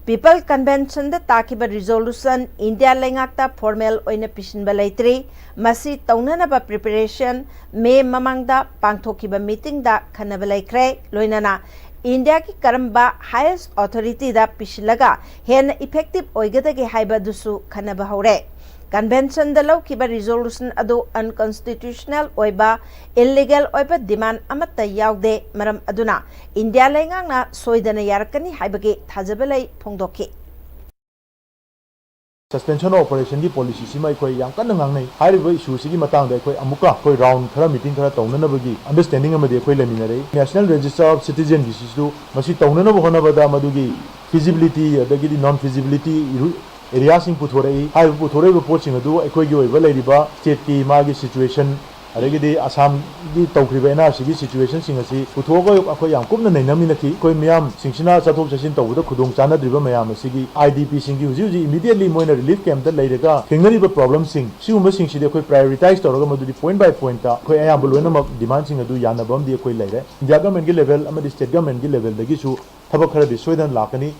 People Conventionꯗ ꯇꯥꯈꯤꯕ resolution India ꯂꯩꯉꯥꯛꯇ formal ꯑꯣꯏꯅ ꯄꯤꯁꯤꯟꯕ ꯂꯩꯇ꯭ꯔꯤ꯫ ꯃꯁꯤ ꯇꯧꯅꯅꯕ preparation ꯃꯦ ꯃꯃꯥꯡꯗ ꯄꯥꯡꯊꯣꯛꯈꯤꯕ meetingꯗ ꯈꯟꯅꯕ ꯂꯩꯈ꯭ꯔꯦ꯫ ꯂꯣꯏꯅꯅ Indiaꯒꯤ ꯀꯔꯝꯕ highest authorityꯗ ꯄꯤꯁꯤꯜꯂꯒ ꯍꯦꯟꯅ effective ꯑꯣꯏꯒꯗꯒꯦ ꯍꯥꯏꯕ ꯑꯗꯨꯁꯨ ꯈꯟꯅꯕ ꯍꯧꯔꯦ꯫ Convention ꯗ ꯂꯧꯈꯤꯕ resolution ꯑꯗꯨ unconstitutional ꯑꯣꯏꯕ, illegal ꯑꯣꯏꯕ demand ꯑꯃꯠꯇ ꯌꯥꯎꯗꯦ꯫ ꯃꯔꯝ ꯑꯗꯨꯅ ꯏꯟꯗꯤꯌꯥ ꯂꯩꯉꯥꯛꯅ ꯁꯣꯏꯗꯅ ꯌꯥꯔꯛꯀꯅꯤ ꯍꯥꯏꯕꯒꯤ ꯊꯥꯖꯕ ꯂꯩ ꯐꯣꯡꯗꯣꯛꯈꯤ꯫ Suspension of Operation ꯒꯤ policy ꯁꯤꯃ ꯑꯩꯈꯣꯏ ꯌꯥꯝ ꯀꯟꯅ ꯉꯥꯡꯅꯩ꯫ ꯍꯥꯏꯔꯤꯕ issue ꯁꯤꯒꯤ ꯃꯇꯥꯡꯗ ꯑꯩꯈꯣꯏ ꯑꯃꯨꯛꯀ ꯑꯩꯈꯣꯏ round ꯈꯔ, meeting ꯈꯔ ꯇꯧꯅꯅꯕꯒꯤ understanding ꯑꯃꯗꯤ ꯑꯩꯈꯣꯏ ꯂꯩꯃꯤꯟꯅꯔꯛꯏ꯫ National Register of Citizen ꯒꯤꯁꯤꯁꯨ ꯃꯁꯤ ꯇꯧꯅꯅꯕ ꯍꯣꯠꯅꯕꯗ ꯃꯗꯨꯒꯤ feasibility ꯑꯗꯒꯤꯗꯤ non feasibility area ꯁꯤꯡ ꯄꯨꯊꯣꯔꯛꯏ꯫ ꯍꯥꯏꯔꯤꯕ ꯄꯨꯊꯣꯔꯛꯏꯕ ꯄꯣꯠꯁꯤꯡ ꯑꯗꯨ ꯑꯩꯈꯣꯏꯒꯤ ꯑꯣꯏꯕ ꯂꯩꯔꯤꯕ state ꯀꯤ ꯃꯥꯒꯤ situation, ꯑꯗꯒꯤꯗꯤ ꯑꯁꯥꯝꯒꯤ ꯇꯧꯈ꯭ꯔꯤꯕ N R C ꯒꯤ situation ꯁꯤꯡ ꯑꯁꯤ ꯄꯨꯊꯣꯛꯑꯒ ꯑꯩꯈꯣꯏ ꯌꯥꯝ ꯀꯨꯞꯅ ꯅꯩꯅꯃꯤꯟꯅꯈꯤ꯫ ꯑꯩꯈꯣꯏ ꯃꯤꯌꯥꯝꯁꯤꯡꯁꯤꯅ ꯆꯠꯊꯣꯛ ꯆꯠꯁꯤꯟ ꯇꯧꯕꯗ ꯈꯨꯗꯣꯡ ꯆꯥꯅꯗ꯭ꯔꯤꯕ ꯃꯌꯥꯝ ꯑꯁꯤꯒꯤ, I D P ꯁꯤꯡꯒꯤ ꯍꯧꯖꯤꯛ ꯍꯧꯖꯤꯛ immediately ꯃꯣꯏꯅ relief camp ꯇ ꯂꯩꯔꯒ ꯊꯦꯡꯅꯔꯤꯕ problem ꯁꯤꯡ ꯁꯤꯒꯨꯝꯕꯁꯤꯡꯁꯤꯗꯤ ꯑꯩꯈꯣꯏ prioritize ꯇꯧꯔꯒ ꯃꯗꯨꯗꯤ point by point ꯑꯩꯈꯣꯏ ꯑꯌꯥꯝꯕ ꯂꯣꯏꯅꯃꯛ demand ꯁꯤꯡ ꯑꯗꯨ ꯌꯥꯅꯕ ꯑꯃꯗꯤ ꯑꯩꯈꯣꯏ ꯂꯩꯔꯦ꯫ India government ꯀꯤ level ꯑꯃꯗꯤ state government ꯀꯤ level ꯗꯒꯤꯁꯨ ꯊꯕꯛ ꯈꯔꯗꯤ ꯁꯣꯏꯗꯅ ꯂꯥꯛꯀꯅꯤ꯫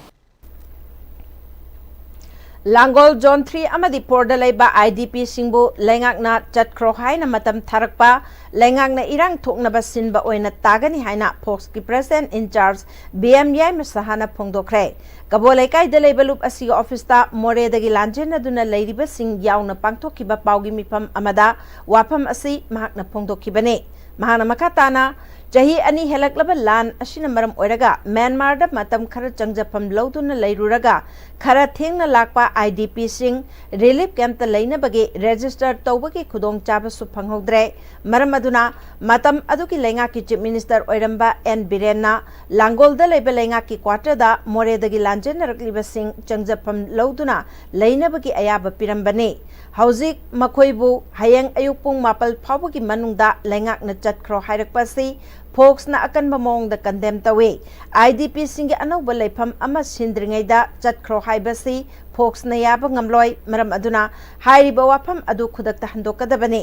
ꯂꯥꯡꯒꯣꯜ Zone three ꯑꯃꯗꯤ four ꯗ ꯂꯩꯕ I D P ꯁꯤꯡꯕꯨ ꯂꯩꯉꯥꯛꯅ ꯆꯠꯈ꯭ꯔꯣ ꯍꯥꯏꯅ ꯃꯇꯝ ꯊꯥꯔꯛꯄ ꯂꯩꯉꯥꯛꯅ ꯏꯔꯥꯡ ꯊꯣꯛꯅꯕ ꯁꯤꯟꯕ ꯑꯣꯏꯅ ꯇꯥꯒꯅꯤ ꯍꯥꯏꯅ ꯐꯣꯛꯁꯀꯤ president in charge B M ꯌꯥꯏꯃ ꯁꯍꯥꯅ ꯐꯣꯡꯗꯣꯛꯈ꯭ꯔꯦ꯫ ꯀꯕꯣ ꯂꯩꯀꯥꯏꯗ ꯂꯩꯕ ꯂꯨꯞ ꯑꯁꯤꯒꯤ office ꯇ ꯃꯣꯔꯦꯗꯒꯤ ꯂꯥꯟꯖꯦꯟꯅꯗꯨꯅ ꯂꯩꯔꯤꯕꯁꯤꯡ ꯌꯥꯎꯅ ꯄꯥꯡꯊꯣꯛꯈꯤꯕ ꯄꯥꯎꯒꯤ ꯃꯤꯐꯝ ꯑꯃꯗ ꯋꯥꯐꯝ ꯑꯁꯤ ꯃꯍꯥꯛꯅ ꯐꯣꯡꯗꯣꯛꯈꯤꯕꯅꯤ꯫ ꯃꯍꯥꯛꯅ ꯃꯈꯥ ꯇꯥꯅ, ꯆꯍꯤ ꯑꯅꯤ ꯍꯦꯜꯂꯛꯂꯕ ꯂꯥꯟ ꯑꯁꯤꯅ ꯃꯔꯝ ꯑꯣꯏꯔꯒ ꯃ꯭ꯌꯥꯟꯃꯥꯔꯗ ꯃꯇꯝ ꯈꯔ ꯆꯪꯖꯐꯝ ꯂꯧꯗꯨꯅ ꯂꯩꯔꯨꯔꯒ ꯈꯔ ꯊꯦꯡꯅ ꯂꯥꯛꯄ I D P ꯁꯤꯡ relief camp ꯇ ꯂꯩꯅꯕꯒꯤ register ꯇꯧꯕꯒꯤ ꯈꯨꯗꯣꯡꯆꯥꯕꯁꯨ ꯐꯪꯍꯧꯗ꯭ꯔꯦ꯫ ꯃꯔꯝ ꯑꯗꯨꯅ ꯃꯇꯝ ꯑꯗꯨꯒꯤ ꯂꯩꯉꯥꯛꯀꯤ chief minister ꯑꯣꯏꯔꯝꯕ N ꯕꯤꯔꯦꯟꯅ ꯂꯥꯡꯒꯣꯜꯗ ꯂꯩꯕ ꯂꯩꯉꯥꯛꯀꯤ quarter ꯗ ꯃꯣꯔꯦꯗꯒꯤ ꯂꯥꯟꯖꯦꯟꯅꯔꯛꯂꯤꯕꯁꯤꯡ ꯆꯪꯖꯐꯝ ꯂꯧꯗꯨꯅ ꯂꯩꯅꯕꯒꯤ ꯑꯌꯥꯕ ꯄꯤꯔꯝꯕꯅꯤ꯫ ꯍꯧꯖꯤꯛ ꯃꯈꯣꯏꯕꯨ ꯍꯌꯦꯡ ꯑꯌꯨꯛ ꯄꯨꯡ ꯃꯥꯄꯜ ꯐꯥꯎꯕꯒꯤ ꯃꯅꯨꯡꯗ ꯂꯩꯉꯥꯛꯅ ꯆꯠꯈ꯭ꯔꯣ ꯍꯥꯏꯔꯛꯄ ꯑꯁꯤ ꯐꯣꯛꯁꯅ ꯑꯀꯟꯕ ꯃꯑꯣꯡꯗ condemn ꯇꯧꯏ꯫ I D P ꯁꯤꯡꯒꯤ ꯑꯅꯧꯕ ꯂꯩꯐꯝ ꯑꯃ ꯁꯤꯟꯗ꯭ꯔꯤꯉꯩꯗ ꯆꯠꯈ꯭ꯔꯣ ꯍꯥꯏꯕꯁꯤ ꯐꯣꯛꯁꯅ ꯌꯥꯕ ꯉꯝꯂꯣꯏ꯫ ꯃꯔꯝ ꯑꯗꯨꯅ ꯍꯥꯏꯔꯤꯕ ꯋꯥꯐꯝ ꯑꯗꯨ ꯈꯨꯗꯛꯇ ꯍꯟꯗꯣꯛꯀꯗꯕꯅꯤ꯫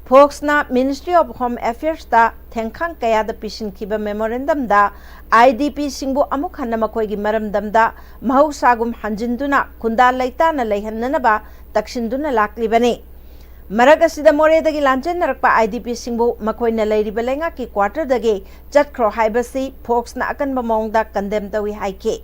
ꯐꯣꯛꯁꯅ Ministry of Home Affairs ꯇ ꯊꯦꯡꯈꯥꯡ ꯀꯌꯥꯗ ꯄꯤꯁꯤꯟꯈꯤꯕ memorandum the I D P ꯁꯤꯡꯕꯨ ꯑꯃꯨꯛ ꯍꯟꯅ ꯃꯈꯣꯏꯒꯤ ꯃꯔꯝꯗꯝꯗ ꯃꯍꯧꯁꯥꯒꯨꯝ ꯍꯟꯖꯤꯟꯗꯨꯅ ꯈꯨꯟꯗꯥ ꯂꯩꯇꯥꯅ ꯂꯩꯍꯟꯅꯅꯕ ꯇꯛꯁꯤꯟꯗꯨꯅ ꯂꯥꯛꯂꯤꯕꯅꯤ꯫ ꯃꯔꯛ ꯑꯁꯤꯗ ꯃꯣꯔꯦꯗꯒꯤ ꯂꯥꯟꯖꯦꯟꯅꯔꯛꯄ I D P ꯁꯤꯡꯕꯨ ꯃꯈꯣꯏꯅ ꯂꯩꯔꯤꯕ ꯂꯩꯉꯥꯛꯀꯤ quarter ꯗꯒꯤ ꯆꯠꯈ꯭ꯔꯣ ꯍꯥꯏꯕꯁꯤ ꯐꯣꯛꯁꯅ ꯑꯀꯟꯕ ꯃꯑꯣꯡꯗ condemn ꯇꯧꯏ ꯍꯥꯏꯈꯤ꯫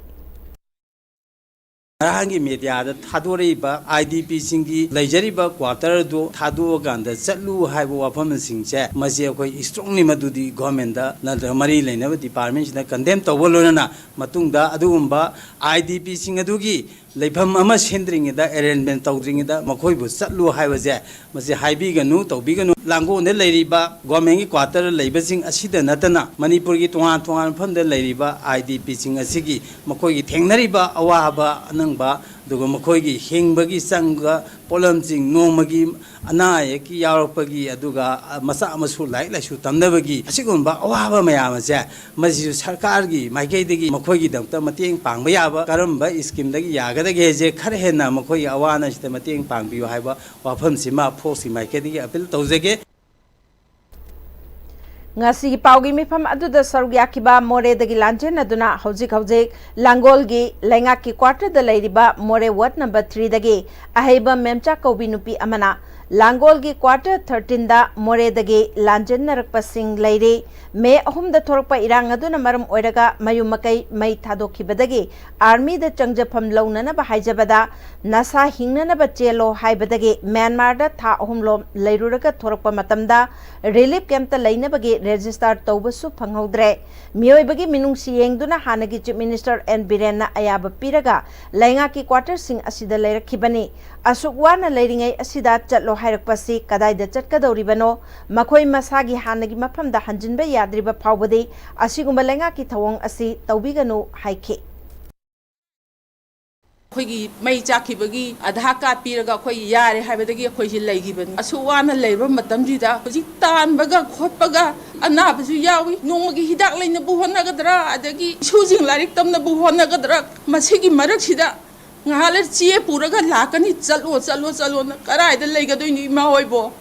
ꯉꯔꯥꯡꯒꯤ ꯃꯦꯗꯤꯌꯥꯗ ꯊꯥꯗꯣꯔꯛꯏꯕ ꯑꯥꯏ ꯗꯤ ꯄꯤꯁꯤꯡꯒꯤ ꯂꯩꯖꯔꯤꯕ ꯀ꯭ꯋꯥꯇꯔ ꯑꯗꯨ ꯊꯥꯗꯣꯛꯑꯀꯥꯟꯗ ꯆꯠꯂꯨ ꯍꯥꯏꯕ ꯋꯥꯐꯝꯁꯤꯡꯁꯦ, ꯃꯁꯤ ꯑꯩꯈꯣꯏ ꯏꯁꯇ꯭ꯔꯣꯡꯂꯤ ꯃꯗꯨꯗꯤ ꯒꯣꯔꯃꯦꯟꯗ ꯅꯠꯇ꯭ꯔꯒ ꯃꯔꯤ ꯂꯩꯅꯕ ꯗꯤꯄꯥꯔꯠꯃꯦꯟꯁꯤꯅ ꯀꯟꯗꯦꯝ ꯇꯧꯕ ꯂꯣꯏꯅꯅ ꯃꯇꯨꯡꯗ ꯑꯗꯨꯒꯨꯝꯕ ꯑꯥꯏ ꯗꯤ ꯄꯤꯁꯤꯡ ꯑꯗꯨꯒꯤ ꯂꯩꯐꯝ ꯑꯃ ꯁꯦꯝꯗ꯭ꯔꯤꯉꯩꯗ, ꯑꯦꯔꯦꯟꯖꯃꯦꯟ ꯇꯧꯗ꯭ꯔꯤꯉꯩꯗ ꯃꯈꯣꯏꯕꯨ ꯆꯠꯂꯨ ꯍꯥꯏꯕꯁꯦ ꯃꯁꯤ ꯍꯥꯏꯕꯤꯒꯅꯨ, ꯇꯧꯕꯤꯒꯅꯨ꯫ ꯂꯥꯡꯒꯣꯜꯗ ꯂꯩꯔꯤꯕ ꯒꯣꯔꯃꯦꯟꯒꯤ ꯀ꯭ꯋꯥꯇꯔ ꯂꯩꯕꯁꯤꯡ ꯑꯁꯤꯗ ꯅꯠꯇꯅ ꯃꯅꯤꯄꯨꯔꯒꯤ ꯇꯣꯉꯥꯟ ꯇꯣꯉꯥꯟꯕ ꯃꯐꯝꯗ ꯂꯩꯔꯤꯕ ꯑꯥꯏ ꯗꯤ ꯄꯤꯁꯤꯡ ꯑꯁꯤꯒꯤ ꯃꯈꯣꯏꯒꯤ ꯊꯦꯡꯅꯔꯤꯕ ꯑꯋꯥꯕ ꯑꯅꯪꯕ, ꯑꯗꯨꯒ ꯃꯈꯣꯏꯒꯤ ꯍꯤꯡꯕꯒꯤ ꯆꯪꯕ ꯄꯣꯠꯂꯝꯁꯤꯡ, ꯅꯣꯡꯃꯒꯤ ꯑꯅꯥ ꯑꯌꯦꯛꯀꯤ ꯌꯥꯎꯔꯛꯄꯒꯤ, ꯑꯗꯨꯒ ꯃꯆꯥ ꯃꯁꯨ ꯂꯥꯏꯔꯤꯛ ꯂꯥꯏꯁꯨ ꯇꯝꯅꯕꯒꯤ ꯑꯁꯤꯒꯨꯝꯕ ꯑꯋꯥꯕ ꯃꯌꯥꯝ ꯑꯁꯦ ꯃꯁꯤꯁꯨ ꯁꯔꯀꯥꯔꯒꯤ ꯃꯥꯏꯀꯩꯗꯒꯤ ꯃꯈꯣꯏꯒꯤꯗꯃꯛꯇ ꯃꯇꯦꯡ ꯄꯥꯡꯕ ꯌꯥꯕ ꯀꯔꯝꯕ ꯏꯁꯀꯤꯝꯗꯒꯤ ꯌꯥꯒꯗꯒꯦꯁꯦ ꯈꯔ ꯍꯦꯟꯅ ꯃꯈꯣꯏꯒꯤ ꯑꯋꯥ ꯑꯅꯥꯁꯤꯗ ꯃꯇꯦꯡ ꯄꯥꯡꯕꯤꯌꯨ ꯍꯥꯏꯕ ꯋꯥꯐꯝꯁꯤꯃ ꯐꯣꯛꯁꯀꯤ ꯃꯥꯏꯀꯩꯗꯒꯤ ꯑꯄꯤꯜ ꯇꯧꯖꯒꯦ꯫ ꯉꯁꯤꯒꯤ ꯄꯥꯎꯒꯤ ꯃꯤꯐꯝ ꯑꯗꯨꯗ ꯁꯔꯨꯛ ꯌꯥꯈꯤꯕ ꯃꯣꯔꯦꯗꯒꯤ ꯂꯥꯟꯖꯦꯟꯅꯗꯨꯅ ꯍꯧꯖꯤꯛ ꯍꯧꯖꯤꯛ ꯂꯥꯡꯒꯣꯜꯒꯤ ꯂꯩꯉꯥꯛꯀꯤ ꯀ꯭ꯋꯥꯇꯔꯗ ꯂꯩꯔꯤꯕ ꯃꯣꯔꯦ ꯋꯥꯔꯗ ꯅꯝꯕꯔ ꯊ꯭ꯔꯤꯗꯒꯤ ꯑꯍꯩꯕ ꯃꯦꯝꯆꯥ ꯀꯧꯕꯤ ꯅꯨꯄꯤ ꯑꯃꯅ ꯂꯥꯡꯒꯣꯜꯒꯤ ꯀ꯭ꯋꯥꯇꯔ ꯊꯥꯔꯇꯤꯟꯗ ꯃꯣꯔꯦꯗꯒꯤ ꯂꯥꯟꯖꯦꯟꯅꯔꯛꯄꯁꯤꯡ ꯂꯩꯔꯤ꯫ ꯃꯦ ꯑꯍꯨꯝꯗ ꯊꯣꯔꯛꯄ ꯏꯔꯥꯡ ꯑꯗꯨꯅ ꯃꯔꯝ ꯑꯣꯏꯔꯒ ꯃꯌꯨꯝ ꯃꯀꯩ ꯃꯩ ꯊꯥꯗꯣꯛꯈꯤꯕꯗꯒꯤ ꯑꯥꯔꯃꯤꯗ ꯆꯪꯖꯐꯝ ꯂꯧꯅꯅꯕ ꯍꯥꯏꯖꯕꯗ ꯅꯁꯥ ꯍꯤꯡꯅꯅꯕ ꯆꯦꯜꯂꯣ ꯍꯥꯏꯕꯗꯒꯤ ꯃ꯭ꯌꯥꯟꯃꯥꯔꯗ ꯊꯥ ꯑꯍꯨꯝꯂꯣꯝ ꯂꯩꯔꯨꯔꯒ ꯊꯣꯔꯛꯄ ꯃꯇꯝꯗ ꯔꯤꯂꯤꯐ ꯀꯦꯝꯞꯇ ꯂꯩꯅꯕꯒꯤ ꯔꯦꯖꯤꯁꯇꯥꯔ ꯇꯧꯕꯁꯨ ꯐꯪꯍꯧꯗ꯭ꯔꯦ꯫ ꯃꯤꯑꯣꯏꯕꯒꯤ ꯃꯤꯅꯨꯡꯁꯤ ꯌꯦꯡꯗꯨꯅ ꯍꯥꯟꯅꯒꯤ ꯆꯤꯐ ꯃꯤꯅꯤꯁꯇꯔ ꯑꯦꯟ ꯕꯤꯔꯦꯟꯅ ꯑꯌꯥꯕ ꯄꯤꯔꯒ ꯂꯩꯉꯥꯛꯀꯤ ꯀ꯭ꯋꯥꯇꯔꯁꯤꯡ ꯑꯁꯤꯗ ꯂꯩꯔꯛꯈꯤꯕꯅꯤ꯫ ꯑꯁꯨꯛ ꯋꯥꯅ ꯂꯩꯔꯤꯉꯩ ꯑꯁꯤꯗ ꯆꯠꯂꯣ ꯍꯥꯏꯔꯛꯄꯁꯤ ꯀꯗꯥꯏꯗ ꯆꯠꯀꯗꯧꯔꯤꯕꯅꯣ? ꯃꯈꯣꯏ ꯃꯁꯥꯒꯤ ꯍꯥꯟꯅꯒꯤ ꯃꯐꯝꯗ ꯍꯟꯖꯤꯟꯕ ꯌꯥꯗ꯭ꯔꯤꯕ ꯐꯥꯎꯕꯗꯤ ꯑꯁꯤꯒꯨꯝꯕ ꯂꯩꯉꯥꯛꯀꯤ ꯊꯧꯑꯣꯡ ꯑꯁꯤ ꯇꯧꯕꯤꯒꯅꯨ ꯍꯥꯏꯈꯤ꯫ ꯑꯩꯈꯣꯏꯒꯤ ꯃꯩ ꯆꯥꯛꯈꯤꯕꯒꯤ ꯑꯙꯥꯔ ꯀꯥꯔꯗ ꯄꯤꯔꯒ ꯑꯩꯈꯣꯏ ꯌꯥꯔꯦ ꯍꯥꯏꯕꯗꯒꯤ ꯑꯩꯈꯣꯏꯁꯤ ꯂꯩꯈꯤꯕꯅꯤ꯫ ꯑꯁꯨꯛ ꯋꯥꯅ ꯂꯩꯔꯕ ꯃꯇꯝꯁꯤꯗ ꯍꯧꯖꯤꯛ ꯇꯥꯟꯕꯒ ꯈꯣꯠꯄꯒ ꯑꯅꯥꯕꯁꯨ ꯌꯥꯎꯏ꯫ ꯅꯣꯡꯃꯒꯤ ꯍꯤꯗꯥꯛ ꯂꯩꯅꯕꯨ ꯍꯣꯠꯅꯒꯗ꯭ꯔꯥ, ꯑꯗꯒꯤ ꯏꯁꯨꯁꯤꯡ ꯂꯥꯏꯔꯤꯛ ꯇꯝꯅꯕꯨ ꯍꯣꯠꯅꯒꯗ꯭ꯔꯥ, ꯃꯁꯤꯒꯤ ꯃꯔꯛꯁꯤꯗ ꯉꯥꯏꯍꯥꯛ ꯂꯩꯔ ꯆꯦ ꯄꯨꯔꯒ ꯂꯥꯛꯀꯅꯤ, "ꯆꯠꯂꯣ, ꯆꯠꯂꯣ, ꯆꯠꯂꯣꯅ"꯫ ꯀꯗꯥꯏꯗ ꯂꯩꯒꯗꯣꯏꯅꯣ ꯏꯃꯥ ꯍꯣꯏꯕꯣ?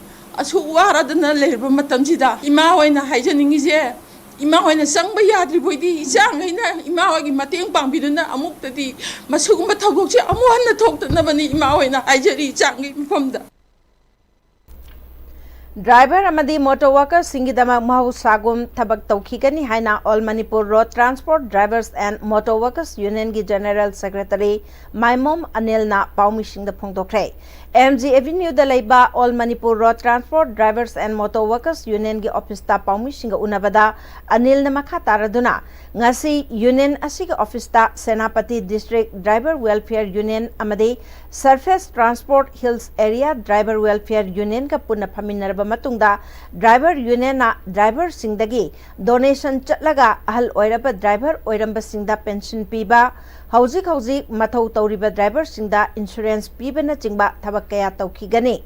ꯑꯁꯨꯛ ꯋꯥꯔꯗꯅ ꯂꯩꯔꯕ ꯃꯇꯝꯁꯤꯗ ꯏꯃꯥ ꯍꯣꯏꯅ ꯍꯥꯏꯖꯅꯤꯡꯉꯤꯁꯦ, ꯏꯃꯥ ꯍꯣꯏꯅ ꯆꯪꯕ ꯌꯥꯗ꯭ꯔꯤꯕꯣꯏꯗꯤ ꯏꯆꯥꯉꯩꯅ ꯏꯃꯥ ꯍꯣꯏꯒꯤ ꯃꯇꯦꯡ ꯄꯥꯡꯕꯤꯗꯨꯅ ꯑꯃꯨꯛꯇꯗꯤ ꯃꯁꯤꯒꯨꯝꯕ ꯊꯧꯗꯣꯛꯁꯦ ꯑꯃꯨꯛ ꯍꯟꯅ ꯊꯣꯛꯇꯅꯕꯅꯤ ꯏꯃꯥ ꯍꯣꯏꯅ ꯍꯥꯏꯖꯔꯤ ꯏꯆꯥꯉꯩ ꯃꯐꯝꯗ꯫ ꯗ꯭ꯔꯥꯏꯚꯔ ꯑꯃꯗꯤ ꯃꯣꯇꯣꯔ ꯋꯥꯀꯔꯁꯤꯡꯒꯤꯗꯃꯛ ꯃꯍꯧꯁꯥꯒꯨꯝ ꯊꯕꯛ ꯇꯧꯈꯤꯒꯅꯤ ꯍꯥꯏꯅ All Manipur Road Transport Drivers and Motor Workers Unionꯒꯤ General Secretary ꯃꯥꯏꯃꯣꯝ ꯑꯅꯤꯜꯅ ꯄꯥꯎꯃꯤꯁꯤꯡꯗ ꯐꯣꯡꯗꯣꯛꯈ꯭ꯔꯦ꯫ ꯑꯦꯝ ꯖꯤ ꯑꯦꯚꯦꯅ꯭ꯌꯨꯗ ꯂꯩꯕ All Manipur Road Transport Drivers and Motor Workers Unionꯒꯤ ꯑꯣꯐꯤꯁꯇ ꯄꯥꯎꯃꯤꯁꯤꯡꯒ ꯎꯅꯕꯗ ꯑꯅꯤꯜꯅ ꯃꯈꯥ ꯇꯥꯔꯗꯨꯅ, ꯉꯁꯤ ꯌꯨꯅꯤꯌꯟ ꯑꯁꯤꯒꯤ ꯑꯣꯐꯤꯁꯇ Senapati District Driver Welfare Union ꯑꯃꯗꯤ Surface Transport Hills Area Driver Welfare Unionꯒ ꯄꯨꯟꯅ ꯐꯝꯃꯤꯟꯅꯔꯕ ꯃꯇꯨꯡꯗ, ꯗ꯭ꯔꯥꯏꯚꯔ ꯌꯨꯅꯤꯌꯟꯅ ꯗ꯭ꯔꯥꯏꯚꯔꯁꯤꯡꯗꯒꯤ ꯗꯣꯅꯦꯁꯟ ꯆꯠꯂꯒ ꯑꯍꯜ ꯑꯣꯏꯔꯕ ꯗ꯭ꯔꯥꯏꯚꯔ ꯑꯣꯏꯔꯝꯕꯁꯤꯡꯗ ꯄꯦꯟꯁꯤꯟ ꯄꯤꯕ, ꯍꯧꯖꯤꯛ ꯍꯧꯖꯤꯛ ꯃꯊꯧ ꯇꯧꯔꯤꯕ ꯗ꯭ꯔꯥꯏꯚꯔꯁꯤꯡꯗ ꯏꯟꯁꯨꯔꯦꯟꯁ ꯄꯤꯕꯅꯆꯤꯡꯕ ꯊꯕꯛ ꯀꯌꯥ ꯇꯧꯈꯤꯒꯅꯤ꯫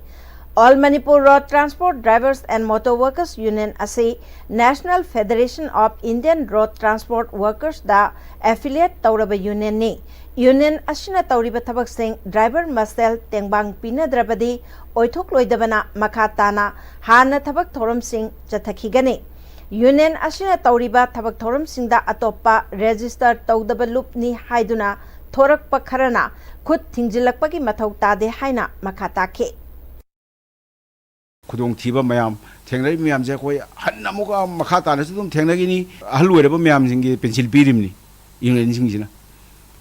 All Manipur Road Transport Drivers and Motor Workers Union ꯑꯁꯤ National Federation of Indian Road Transport Workersꯗ affiliate ꯇꯧꯔꯕ ꯌꯨꯅꯤꯌꯟꯅꯤ꯫ ꯌꯨꯅꯤꯌꯟ ꯑꯁꯤꯅ ꯇꯧꯔꯤꯕ ꯊꯕꯛꯁꯤꯡ ꯗ꯭ꯔꯥꯏꯚꯔ ꯃꯁꯦꯜ ꯇꯦꯡꯕꯥꯡ ꯄꯤꯅꯗ꯭ꯔꯕꯗꯤ ꯑꯣꯏꯊꯣꯛꯂꯣꯏꯗꯕꯅ ꯃꯈꯥ ꯇꯥꯅ ꯍꯥꯟꯅ ꯊꯕꯛ ꯊꯧꯔꯝꯁꯤꯡ ꯆꯠꯊꯈꯤꯒꯅꯤ꯫ ꯌꯨꯅꯤꯌꯟ ꯑꯁꯤꯅ ꯇꯧꯔꯤꯕ ꯊꯕꯛ ꯊꯧꯔꯝꯁꯤꯡꯗ ꯑꯇꯣꯞꯄ ꯔꯦꯖꯤꯁꯇꯔ ꯇꯧꯗꯕ ꯂꯨꯞꯅꯤ ꯍꯥꯏꯗꯨꯅ ꯊꯣꯔꯛꯄ ꯈꯔꯅ ꯈꯨꯠ ꯊꯤꯡꯖꯤꯜꯂꯛꯄꯒꯤ ꯃꯊꯧ ꯇꯥꯗꯦ ꯍꯥꯏꯅ ꯃꯈꯥ ꯇꯥꯈꯤ꯫ ꯈꯨꯗꯣꯡꯊꯤꯕ ꯃꯌꯥꯝ ꯊꯦꯡꯅꯔꯤꯕ ꯃꯌꯥꯝꯁꯦ ꯑꯩꯈꯣꯏ ꯍꯟꯅ ꯑꯃꯨꯛꯀ ꯃꯈꯥ ꯇꯥꯅꯁꯨ ꯑꯗꯨꯝ ꯊꯦꯡꯅꯈꯤꯅꯤ꯫ ꯑꯍꯜ ꯑꯣꯏꯔꯕ ꯃꯌꯥꯝꯁꯤꯡꯒꯤ ꯄꯦꯟꯁꯤꯜ ꯄꯤꯔꯤꯕꯅꯤ ꯌꯨꯅꯤꯌꯟꯁꯤꯡꯁꯤꯅ꯫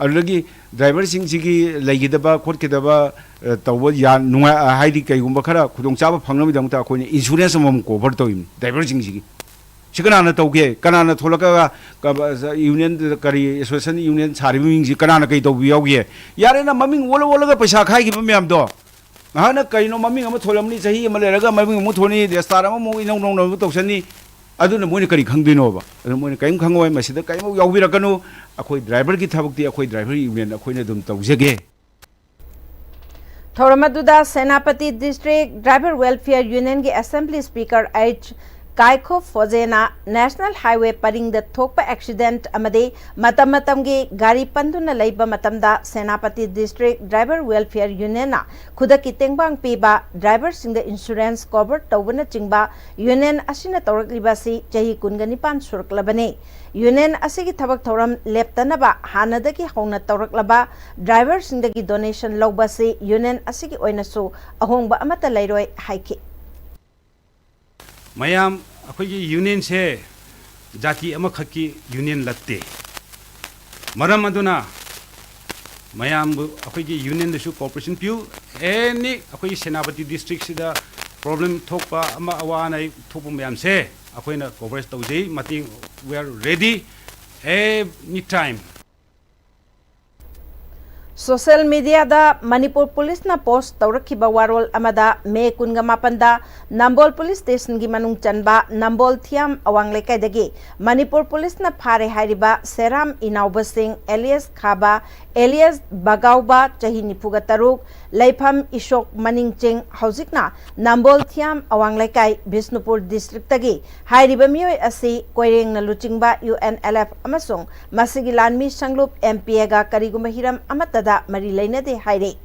ꯑꯗꯨꯗꯒꯤ ꯗ꯭ꯔꯥꯏꯚꯔꯁꯤꯡꯁꯤꯒꯤ ꯂꯩꯈꯤꯗꯕ ꯈꯣꯠꯈꯤꯗꯕ, ꯑ, ꯇꯧꯕ ꯌꯥ-, ꯅꯨꯡꯉꯥꯏ-, ꯑ, ꯍꯥꯏꯗꯤ ꯀꯩꯒꯨꯝꯕ ꯈꯔ ꯈꯨꯗꯣꯡꯆꯥꯕ ꯐꯪꯅꯕꯒꯤꯗꯃꯛꯇ ꯑꯩꯈꯣꯏꯅ ꯏꯟꯁꯨꯔꯦꯟꯁ ꯑꯃꯃꯝ ꯀꯣꯚꯔ ꯇꯧꯔꯤꯕꯅꯤ ꯗ꯭ꯔꯥꯏꯚꯔꯁꯤꯡꯁꯤꯒꯤ꯫ ꯁꯤ ꯀꯅꯥꯅ ꯇꯧꯒꯦ? ꯀꯅꯥꯅ ꯊꯣꯛꯂꯛꯑꯒ ꯀ-, ꯌꯨꯅꯤꯌꯟ, ꯀꯔꯤ ꯑꯦꯁꯣꯁꯤꯌꯦꯁꯟ ꯌꯨꯅꯤꯌꯟ ꯁꯥꯔꯤꯕ ꯃꯤꯁꯤꯡꯁꯤ ꯀꯅꯥꯅ ꯀꯩ ꯇꯧꯕ ꯌꯥꯎꯒꯦ? ꯌꯥꯔꯦꯅ ꯃꯃꯤꯡ ꯑꯣꯜꯂ ꯑꯣꯜꯂꯒ ꯄꯩꯁꯥ ꯈꯥꯏꯈꯤꯕ ꯃꯌꯥꯝꯗꯣ꯫ ꯉꯥꯏꯍꯥꯛꯅ ꯀꯩꯅꯣ ꯃꯃꯤꯡ ꯑꯃ ꯊꯣꯜꯂꯝꯅꯤ, ꯆꯍꯤ ꯑꯃ ꯂꯩꯔꯒ ꯃꯃꯤꯡ ꯑꯃꯨꯛ ꯊꯣꯜꯅꯤ, ꯔꯦꯁꯇꯥꯔ ꯑꯃꯃꯨꯛ ꯏꯅꯧ ꯅꯧꯅ ꯑꯃꯨꯛ ꯇꯧꯁꯟꯅꯤ꯫ ꯑꯗꯨꯅ ꯃꯣꯏꯅ ꯀꯔꯤ ꯈꯪꯗꯣꯏꯅꯣꯕ? ꯑꯗꯨ ꯃꯣꯏꯅ ꯀꯔꯤꯝ ꯈꯪꯉꯣꯏ꯫ ꯃꯁꯤꯗ ꯀꯔꯤꯃꯨꯛ ꯌꯥꯎꯕꯤꯔꯛꯀꯅꯨ꯫ ꯑꯩꯈꯣꯏ ꯗ꯭ꯔꯥꯏꯚꯔꯒꯤ ꯊꯕꯛꯇꯤ ꯑꯩꯈꯣꯏ ꯗ꯭ꯔꯥꯏꯚꯔ ꯌꯨꯅꯤꯌꯟ ꯑꯩꯈꯣꯏꯅ ꯑꯗꯨꯝ ꯇꯧꯖꯒꯦ꯫ ꯊꯧꯔꯝ ꯑꯗꯨꯗ Senapati District Driver Welfare Unionꯒꯤ Assembly Speaker H ꯀꯥꯏꯈꯣ ꯐꯣꯖꯦꯅ National Highway ꯄꯔꯤꯡꯗ ꯊꯣꯛꯄ accident ꯑꯃꯗꯤ ꯃꯇꯝ ꯃꯇꯝꯒꯤ ꯒꯥꯔꯤ ꯄꯟꯗꯨꯅ ꯂꯩꯕ ꯃꯇꯝꯗ ꯁꯦꯅꯥꯄꯇꯤ District Driver Welfare Unionꯅ ꯈꯨꯗꯛꯀꯤ ꯇꯦꯡꯕꯥꯡ ꯄꯤꯕ, ꯗ꯭ꯔꯥꯏꯚꯔꯁꯤꯡꯗ ꯏꯟꯁꯨꯔꯦꯟꯁ ꯀꯣꯚꯔ ꯇꯧꯕꯅꯆꯤꯡꯕ ꯌꯨꯅꯤꯌꯟ ꯑꯁꯤꯅ ꯇꯧꯔꯛꯂꯤꯕ ꯑꯁꯤ ꯆꯍꯤ ꯀꯨꯟꯒ ꯅꯤꯄꯥꯟ ꯁꯨꯔꯛꯂꯕꯅꯤ꯫ ꯌꯨꯅꯤꯌꯟ ꯑꯁꯤꯒꯤ ꯊꯕꯛ ꯊꯧꯔꯝ ꯂꯦꯞꯇꯅꯕ ꯍꯥꯟꯅꯗꯒꯤ ꯍꯧꯅ ꯇꯧꯔꯛꯂꯕ ꯗ꯭ꯔꯥꯏꯚꯔꯁꯤꯡꯗꯒꯤ ꯗꯣꯅꯦꯁꯟ ꯂꯧꯕ ꯑꯁꯤ ꯌꯨꯅꯤꯌꯟ ꯑꯁꯤꯒꯤ ꯑꯣꯏꯅꯁꯨ ꯑꯍꯣꯡꯕ ꯑꯃꯠꯇ ꯂꯩꯔꯣꯏ ꯍꯥꯏꯈꯤ꯫ ꯃꯌꯥꯝ, ꯑꯩꯈꯣꯏꯒꯤ unionꯁꯦ ꯖꯥꯇꯤ ꯑꯃꯈꯛꯀꯤ union ꯅꯠꯇꯦ꯫ ꯃꯔꯝ ꯑꯗꯨꯅ ꯃꯌꯥꯝꯕꯨ ꯑꯩꯈꯣꯏꯒꯤ unionꯗꯁꯨ cooperation ꯄꯤꯌꯨ꯫ Any ꯑꯩꯈꯣꯏꯒꯤ ꯁꯦꯅꯥꯄꯇꯤ districtꯁꯤꯗ problem ꯊꯣꯛꯄ, ꯑꯃ ꯑꯋꯥ ꯑꯅꯥ ꯊꯣꯛꯄ ꯃꯌꯥꯝꯁꯦ ꯑꯩꯈꯣꯏꯅ coverage ꯇꯧꯖꯩ꯫ ꯃꯇꯦꯡ, we are ready any time꯫ Social mediaꯗ Manipur ꯄꯨꯂꯤꯁꯅ post ꯇꯧꯔꯛꯈꯤꯕ ꯋꯥꯔꯣꯜ ꯑꯃꯗ ꯃꯦ ꯀꯨꯟꯒ ꯃꯥꯄꯟꯗ ꯅꯝꯕꯣꯜ ꯄꯨꯂꯤꯁ ꯁ꯭ꯇꯦꯁꯟꯒꯤ ꯃꯅꯨꯡ ꯆꯟꯕ ꯅꯝꯕꯣꯜ ꯊꯤꯌꯥꯝ ꯑꯋꯥꯡ ꯂꯩꯀꯥꯏꯗꯒꯤ ꯃꯅꯤꯄꯨꯔ ꯄꯨꯂꯤꯁꯅ ꯐꯥꯔꯦ ꯍꯥꯏꯔꯤꯕ ꯁꯦꯔꯥꯝ ꯏꯅꯥꯎꯕ ꯁꯤꯡ alias ꯈꯥꯕ alias ꯕꯒꯥꯎꯕ, ꯆꯍꯤ ꯅꯤꯐꯨꯒ ꯇꯔꯨꯛ, ꯂꯩꯐꯝ ꯏꯁꯣꯛ ꯃꯅꯤꯡ ꯆꯤꯡ, ꯍꯧꯖꯤꯛꯅ ꯅꯝꯕꯣꯜ ꯊꯤꯌꯥꯝ ꯑꯋꯥꯡ ꯂꯩꯀꯥꯏ, ꯕꯤꯁꯅꯨꯄꯨꯔ districtꯇꯒꯤ ꯍꯥꯏꯔꯤꯕ ꯃꯤꯑꯣꯏ ꯑꯁꯤ ꯀꯣꯏꯔꯦꯡꯅ ꯂꯨꯆꯤꯡꯕ UNLF ꯑꯃꯁꯨꯡ ꯃꯁꯤꯒꯤ ꯂꯥꯟꯃꯤ ꯁꯪꯂꯨꯞ MPAꯒ ꯀꯔꯤꯒꯨꯝꯕ ꯍꯤꯔꯝ ꯑꯃꯠꯇꯗ ꯃꯔꯤ ꯂꯩꯅꯗꯦ ꯍꯥꯏꯔꯤ꯫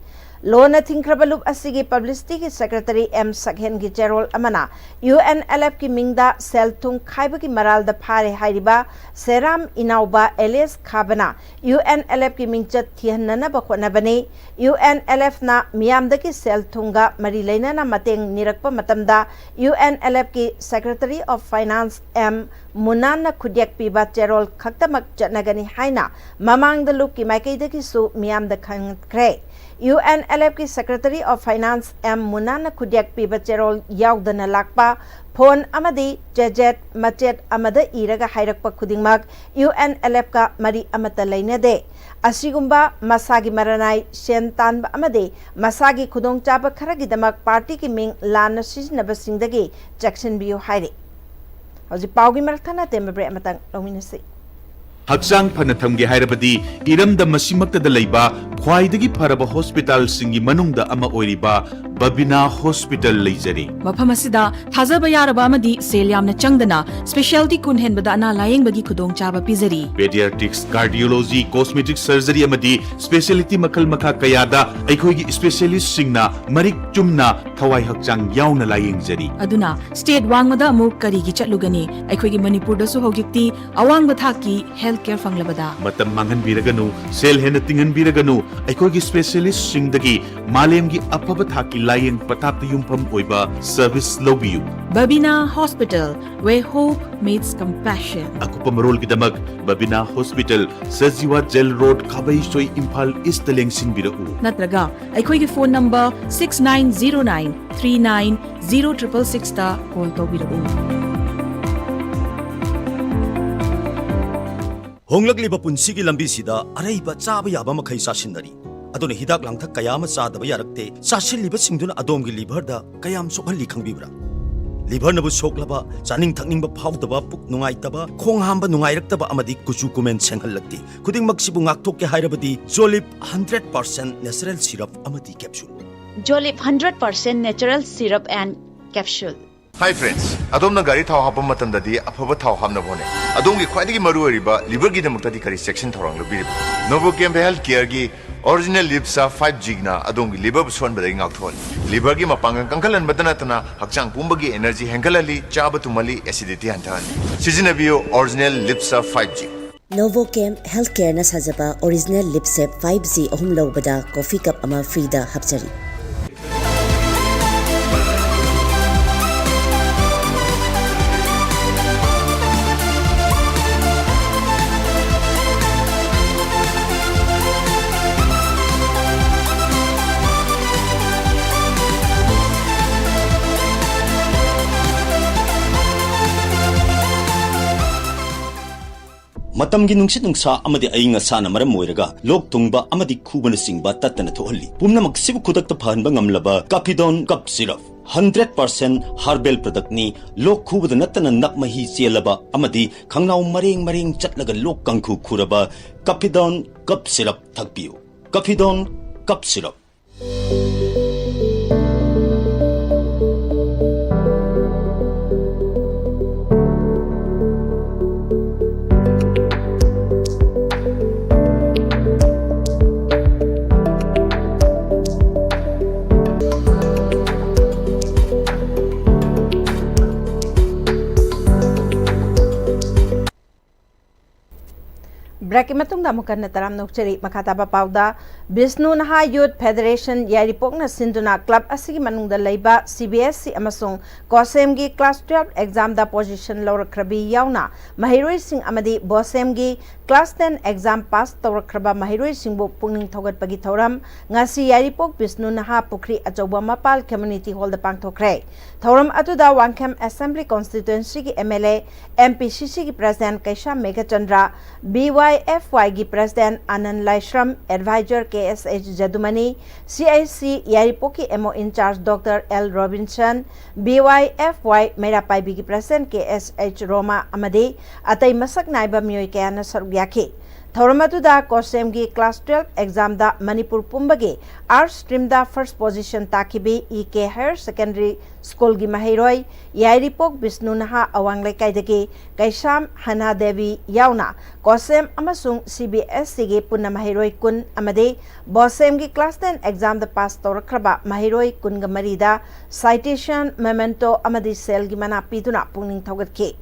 ꯂꯣꯟꯅ ꯊꯤꯡꯈ꯭ꯔꯕ ꯂꯨꯞ ꯑꯁꯤꯒꯤ publicityꯒꯤ secretary ꯑꯦꯝ ꯁꯛꯍꯦꯟꯒꯤ ꯆꯦꯔꯣꯜ ꯑꯃꯅ UNLFꯀꯤ ꯃꯤꯡꯗ ꯁꯦꯜ ꯊꯨꯝ ꯈꯥꯏꯕꯒꯤ ꯃꯔꯥꯜꯗ ꯐꯥꯔꯦ ꯍꯥꯏꯔꯤꯕ ꯁꯦꯔꯥꯝ ꯏꯅꯥꯎꯕ alias ꯈꯥꯕꯅ UNLFꯀꯤ ꯃꯤꯡꯆꯠ ꯊꯤꯍꯟꯅꯅꯕ ꯍꯣꯠꯅꯕꯅꯤ꯫ UNLFꯅ ꯃꯤꯌꯥꯝꯗꯒꯤ ꯁꯦꯜ ꯊꯨꯝꯒ ꯃꯔꯤ ꯂꯩꯅꯅ ꯃꯇꯦꯡ ꯅꯤꯔꯛꯄ ꯃꯇꯝꯗ UNLFꯀꯤ Secretary of Finance ꯑꯦꯝ ꯃꯨꯅꯥꯟꯅ ꯈꯨꯠꯌꯦꯛ ꯄꯤꯕ ꯆꯦꯔꯣꯜ ꯈꯛꯇꯃꯛ ꯆꯠꯅꯒꯅꯤ ꯍꯥꯏꯅ ꯃꯃꯥꯡꯗ ꯂꯨꯞꯀꯤ ꯃꯥꯏꯀꯩꯗꯒꯤꯁꯨ ꯃꯤꯌꯥꯝꯗ ꯈꯪꯍꯟꯈ꯭ꯔꯦ꯫ UNLFꯀꯤ Secretary of Finance ꯑꯦꯝ ꯃꯨꯅꯥꯟꯅ ꯈꯨꯠꯌꯦꯛ ꯄꯤꯕ ꯆꯦꯔꯣꯜ ꯌꯥꯎꯗꯅ ꯂꯥꯛꯄ phone ꯑꯃꯗꯤ ꯆꯦꯖꯦꯠ ꯃꯆꯦꯠ ꯑꯃꯗ ꯏꯔꯒ ꯍꯥꯏꯔꯛꯄ ꯈꯨꯗꯤꯡꯃꯛ UNLFꯀ ꯃꯔꯤ ꯑꯃꯠꯇ ꯂꯩꯅꯗꯦ꯫ ꯑꯁꯤꯒꯨꯝꯕ ꯃꯁꯥꯒꯤ ꯃꯔꯅꯥꯏ ꯁꯦꯟ ꯇꯥꯟꯕ ꯑꯃꯗꯤ ꯃꯁꯥꯒꯤ ꯈꯨꯗꯣꯡꯆꯥꯕ ꯈꯔꯒꯤꯗꯃꯛ partyꯒꯤ ꯃꯤꯡ ꯂꯥꯟꯅ ꯁꯤꯖꯤꯟꯅꯕꯁꯤꯡꯗꯒꯤ ꯆꯦꯛꯁꯤꯟꯕꯤꯌꯨ ꯍꯥꯏꯔꯤ꯫ ꯍꯧꯖꯤꯛ ꯄꯥꯎꯒꯤ ꯃꯔꯛ ꯊꯠꯅ ꯑꯇꯦꯟꯕ break ꯑꯃꯇꯪ ꯂꯧꯃꯤꯟꯅꯁꯤ꯫ ꯍꯛꯆꯥꯡ ꯐꯅ ꯊꯝꯒꯦ ꯍꯥꯏꯔꯕꯗꯤ ꯏꯔꯝꯗꯝ ꯑꯁꯤꯃꯛꯇꯗ ꯂꯩꯕ ꯈ꯭ꯋꯥꯏꯗꯒꯤ ꯐꯔꯕ hospitalꯁꯤꯡꯒꯤ ꯃꯅꯨꯡꯗ ꯑꯃ ꯑꯣꯏꯔꯤꯕ ꯕꯕꯤꯅꯥ hospital ꯂꯩꯖꯔꯤ꯫ ꯃꯐꯝ ꯑꯁꯤꯗ ꯊꯥꯖꯕ ꯌꯥꯔꯕ ꯑꯃꯗꯤ ꯁꯦꯜ ꯌꯥꯝꯅ ꯆꯪꯗꯅ specialty ꯀꯨꯟ ꯍꯦꯟꯕꯗ ꯑꯅꯥ ꯂꯥꯌꯦꯡꯕꯒꯤ ꯈꯨꯗꯣꯡꯆꯥꯕ ꯄꯤꯖꯔꯤ꯫ Pediatrics, cardiology, cosmetic surgery ꯑꯃꯗꯤ specialty ꯃꯈꯜ ꯃꯈꯥ ꯀꯌꯥꯗ ꯑꯩꯈꯣꯏꯒꯤ specialistꯁꯤꯡꯅ ꯃꯔꯤꯛ ꯆꯨꯝꯅ ꯊꯋꯥꯏ ꯍꯛꯆꯥꯡ ꯌꯥꯎꯅ ꯂꯥꯌꯦꯡꯖꯔꯤ꯫ ꯑꯗꯨꯅ state ꯋꯥꯡꯃꯗ ꯑꯃꯨꯛ ꯀꯔꯤꯒꯤ ꯆꯠꯂꯨꯒꯅꯤ? ꯑꯩꯈꯣꯏꯒꯤ ꯃꯅꯤꯄꯨꯔꯗꯁꯨ ꯍꯧꯖꯤꯛꯇꯤ ꯑꯋꯥꯡꯕ ꯊꯥꯛꯀꯤ health care ꯐꯪꯂꯕꯗ꯫ ꯃꯇꯝ ꯃꯥꯡꯍꯟꯕꯤꯔꯒꯅꯨ, ꯁꯦꯜ ꯍꯦꯟꯅ ꯇꯤꯡꯍꯟꯕꯤꯔꯒꯅꯨ, ꯑꯩꯈꯣꯏꯒꯤ specialistꯁꯤꯡꯗꯒꯤ ꯃꯥꯂꯦꯝꯒꯤ ꯑꯐꯕ ꯊꯥꯛꯀꯤ ꯂꯥꯌꯦꯡ ꯄꯊꯥꯞꯇ ꯌꯨꯝꯐꯝ ꯑꯣꯏꯕ ꯁꯔꯚꯤꯁ ꯂꯧꯕꯤꯌꯨ꯫ Babina Hospital, where hope meets compassion. ꯑꯀꯨꯞꯄ ꯃꯔꯣꯜꯒꯤꯗꯃꯛ Babina hospital, Sajiwa jail road, Khabeisoi, Imphal east ꯂꯦꯡꯁꯤꯟꯕꯤꯔꯛꯎ꯫ ꯅꯠꯇ꯭ꯔꯒ ꯑꯩꯈꯣꯏꯒꯤ phone number six nine zero nine three nine zero triple six ꯇ ꯀꯣꯜ ꯇꯧꯕꯤꯔꯛꯎ꯫ ꯍꯣꯡꯂꯛꯂꯤꯕ ꯄꯨꯟꯁꯤꯒꯤ ꯂꯝꯕꯤꯁꯤꯗ ꯑꯔꯩꯕ ꯆꯥꯕ ꯌꯥꯕ ꯃꯈꯩ ꯆꯥꯁꯤꯟꯅꯔꯤ꯫ ꯑꯗꯨꯅ ꯍꯤꯗꯥꯛ ꯂꯥꯡꯊꯛ ꯀꯌꯥ ꯑꯃ ꯆꯥꯗꯕ ꯌꯥꯔꯛꯇꯦ꯫ ꯆꯥꯁꯤꯜꯂꯤꯕꯁꯤꯡꯗꯨꯅ ꯑꯗꯣꯝꯒꯤ ꯂꯤꯚꯔꯗ ꯀꯌꯥꯝ ꯁꯣꯛꯍꯜꯂꯤ ꯈꯪꯕꯤꯕ꯭ꯔꯥ? ꯂꯤꯚꯔꯅꯕꯨ ꯁꯣꯛꯂꯕ, ꯆꯥꯅꯤꯡ ꯊꯛꯅꯤꯡꯕ ꯐꯥꯎꯗꯕ, ꯄꯨꯛ ꯅꯨꯡꯉꯥꯏꯇꯕ, ꯈꯣꯡ ꯍꯥꯝꯕ ꯅꯨꯡꯉꯥꯏꯔꯛꯇꯕ ꯑꯃꯗꯤ ꯀꯨꯆꯨ ꯀꯨꯃꯦꯟ ꯁꯦꯡꯍꯜꯂꯛꯇꯦ꯫ ꯈꯨꯗꯤꯡꯃꯛꯁꯤꯕꯨ ꯉꯥꯛꯊꯣꯛꯀꯦ ꯍꯥꯏꯔꯕꯗꯤ Jolib hundred percent natural syrup ꯑꯃꯗꯤ capsule꯫ Jolib hundred percent natural syrup and capsule꯫ Hi friends, ꯑꯗꯣꯝꯅ ꯒꯥꯔꯤ ꯊꯥꯎ ꯍꯥꯞꯄ ꯃꯇꯝꯗꯗꯤ ꯑꯐꯕ ꯊꯥꯎ ꯍꯥꯞꯅꯕ ꯍꯣꯠꯅꯩ꯫ ꯑꯗꯣꯝꯒꯤ ꯈ꯭ꯋꯥꯏꯗꯒꯤ ꯃꯔꯨ ꯑꯣꯏꯔꯤꯕ ꯂꯤꯚꯔꯒꯤꯗꯃꯛꯇꯗꯤ ꯀꯔꯤ ꯆꯦꯛꯁꯤꯟ ꯊꯧꯔꯥꯡ ꯂꯧꯕꯤꯔꯤꯕꯅꯣ? Novochem Health Careꯒꯤ Original Lipsa five Gꯅ ꯑꯗꯣꯝꯒꯤ ꯂꯤꯚꯔꯕꯨ ꯁꯣꯛꯍꯟꯕꯗꯒꯤ ꯉꯥꯛꯊꯣꯛꯍꯜꯂꯤ꯫ ꯂꯤꯚꯔꯒꯤ ꯃꯄꯥꯡꯒꯜ ꯀꯟꯈꯠꯍꯟꯕꯇ ꯅꯠꯇꯅ ꯍꯛꯆꯥꯡ ꯄꯨꯝꯕꯒꯤ energy ꯍꯦꯟꯒꯠꯍꯜꯂꯤ, ꯆꯥꯕ ꯇꯨꯝꯍꯜꯂꯤ, acidity ꯍꯟꯊꯍꯜꯂꯤ꯫ ꯁꯤꯖꯤꯟꯅꯕꯤꯌꯨ Original Lipsa five G꯫ Novochem Healthcareꯅ ꯁꯥꯖꯕ Original Lipsa five G ꯑꯍꯨꯝ ꯂꯧꯕꯗ coffee cup ꯑꯃ freeꯗ ꯍꯥꯞꯆꯔꯤ꯫ ꯃꯇꯝꯒꯤ ꯅꯨꯡꯁꯤꯠ ꯅꯨꯡꯁꯥ ꯑꯃꯗꯤ ꯑꯏꯪ ꯑꯁꯥꯅ ꯃꯔꯝ ꯑꯣꯏꯔꯒ ꯂꯣꯛ ꯊꯨꯡꯕ ꯑꯃꯗꯤ ꯈꯨꯕꯅꯆꯤꯡꯕ ꯇꯠꯇꯅ ꯊꯣꯛꯍꯜꯂꯤ꯫ ꯄꯨꯝꯅꯃꯛꯁꯤꯕꯨ ꯈꯨꯗꯛꯇ ꯐꯍꯟꯕ ꯉꯝꯂꯕ Capidone Cough Syrup, hundred percent herbal productꯅꯤ꯫ ꯂꯣꯛ ꯈꯨꯕꯗ ꯅꯠꯇꯅ ꯅꯞ ꯃꯍꯤ ꯆꯦꯜꯂꯕ ꯑꯃꯗꯤ ꯈꯪꯅꯥꯎ ꯃꯔꯦꯡ ꯃꯔꯦꯡ ꯆꯠꯂꯒ ꯂꯣꯛ ꯀꯥꯡꯈꯨ ꯈꯨꯔꯕ Capidone Cough Syrup ꯊꯛꯄꯤꯌꯨ꯫ Capidone Cough Syrup꯫ ꯀꯤ ꯃꯇꯨꯡꯗ ꯑꯃꯨꯛ ꯍꯟꯅ ꯇꯔꯥꯝꯅ ꯑꯣꯛꯆꯔꯤ꯫ ꯃꯈꯥ ꯇꯥꯕ ꯄꯥꯎꯗ, ꯕꯤꯁꯅꯨ ꯅꯍꯥ ꯌꯨꯠ ꯐꯦꯗꯔꯦꯁꯟ ꯌꯥꯏꯔꯤꯄꯣꯛꯅ ꯁꯤꯟꯗꯨꯅ ꯀ꯭ꯂꯕ ꯑꯁꯤꯒꯤ ꯃꯅꯨꯡꯗ ꯂꯩꯕ ꯁꯤ ꯕꯤ ꯑꯦꯁ ꯏ ꯑꯃꯁꯨꯡ ꯀꯣꯁꯦꯝꯒꯤ ꯀ꯭ꯂꯥꯁ ꯇꯨꯌꯦꯜꯐ ꯑꯦꯛꯖꯥꯝꯗ ꯄꯣꯖꯤꯁꯟ ꯂꯧꯔꯛꯈ꯭ꯔꯕꯤ ꯌꯥꯎꯅ ꯃꯍꯩꯔꯣꯏꯁꯤꯡ ꯑꯃꯗꯤ ꯕꯣꯁꯦꯝꯒꯤ ꯀ꯭ꯂꯥꯁ ꯇꯦꯟ ꯑꯦꯛꯖꯥꯝ ꯄꯥꯁ ꯇꯧꯔꯛꯈ꯭ꯔꯕ ꯃꯍꯩꯔꯣꯏꯁꯤꯡꯕꯨ ꯄꯨꯛꯅꯤꯡ ꯊꯧꯒꯠꯄꯒꯤ ꯊꯧꯔꯝ ꯉꯁꯤ ꯌꯥꯏꯔꯤꯄꯣꯛ ꯕꯤꯁꯅꯨ ꯅꯍꯥ ꯄꯨꯈ꯭ꯔꯤ ꯑꯆꯧꯕ ꯃꯄꯥꯜ ꯀꯝꯃ꯭ꯌꯨꯅꯤꯇꯤ ꯍꯣꯜꯗ ꯄꯥꯡꯊꯣꯛꯈ꯭ꯔꯦ꯫ ꯊꯧꯔꯝ ꯑꯗꯨꯗ ꯋꯥꯡꯈꯦꯝ ꯑꯦꯁꯦꯝꯕ꯭ꯂꯤ ꯀꯣꯟꯁꯇꯤꯇ꯭ꯋꯦꯟꯁꯤꯒꯤ M L A, M P C ꯁꯤꯒꯤ president Keisham Meghachandra, B Y F ꯋꯥꯏꯒꯤ president Anan Laishram, advisor K S H Jadumani, C I C ꯌꯥꯏꯔꯤꯄꯣꯛꯀꯤ M O in charge doctor L Robinson, B Y F Y Meira ꯄꯥꯏꯕꯤꯒꯤ president K S H Roma ꯑꯃꯗꯤ ꯑꯇꯩ ꯃꯁꯛ ꯅꯥꯏꯕ ꯃꯤꯑꯣꯏ ꯀꯌꯥꯅ ꯁꯔꯨꯛ ꯌꯥꯈꯤ꯫ ꯊꯧꯔꯝ ꯑꯗꯨꯗ ꯀꯣꯁꯦꯝꯒꯤ ꯀ꯭ꯂꯥꯁ ꯇꯨꯌꯦꯜꯐ ꯑꯦꯛꯖꯥꯝꯗ ꯃꯅꯤꯄꯨꯔ ꯄꯨꯝꯕꯒꯤ ꯑꯥꯔꯠꯁ ꯁ꯭ꯇ꯭ꯔꯤꯝꯗ ꯐꯥꯔꯁ ꯄꯣꯖꯤꯁꯟ ꯇꯥꯈꯤꯕꯤ ꯏ ꯀꯦ ꯍꯥꯌꯔ ꯁꯦꯀꯦꯟꯗꯔꯤ ꯁ꯭ꯀꯨꯜꯒꯤ ꯃꯍꯩꯔꯣꯏ ꯌꯥꯏꯔꯤꯄꯣꯛ ꯕꯤꯁꯅꯨ ꯅꯍꯥ ꯑꯋꯥꯡ ꯂꯩꯀꯥꯏꯗꯒꯤ ꯀꯩꯁꯥꯝ ꯍꯅꯥ ꯗꯦꯕꯤ ꯌꯥꯎꯅ ꯀꯣꯁꯦꯝ ꯑꯃꯁꯨꯡ ꯁꯤ ꯕꯤ ꯑꯦꯁ ꯏꯒꯤ ꯄꯨꯟꯅ ꯃꯍꯩꯔꯣꯏ ꯀꯨꯟ ꯑꯃꯗꯤ ꯕꯣꯁꯦꯝꯒꯤ ꯀ꯭ꯂꯥꯁ ꯇꯦꯟ ꯑꯦꯛꯖꯥꯝꯗ ꯄꯥꯁ ꯇꯧꯔꯛꯈ꯭ꯔꯕ ꯃꯍꯩꯔꯣꯏ ꯀꯨꯟꯒ ꯃꯔꯤꯗ ꯁꯥꯏꯇꯦꯁꯟ, ꯃꯦꯃꯦꯟꯇꯣ ꯑꯃꯗꯤ ꯁꯦꯜꯒꯤ ꯃꯅꯥ ꯄꯤꯗꯨꯅ ꯄꯨꯛꯅꯤꯡ ꯊꯧꯒꯠꯈꯤ꯫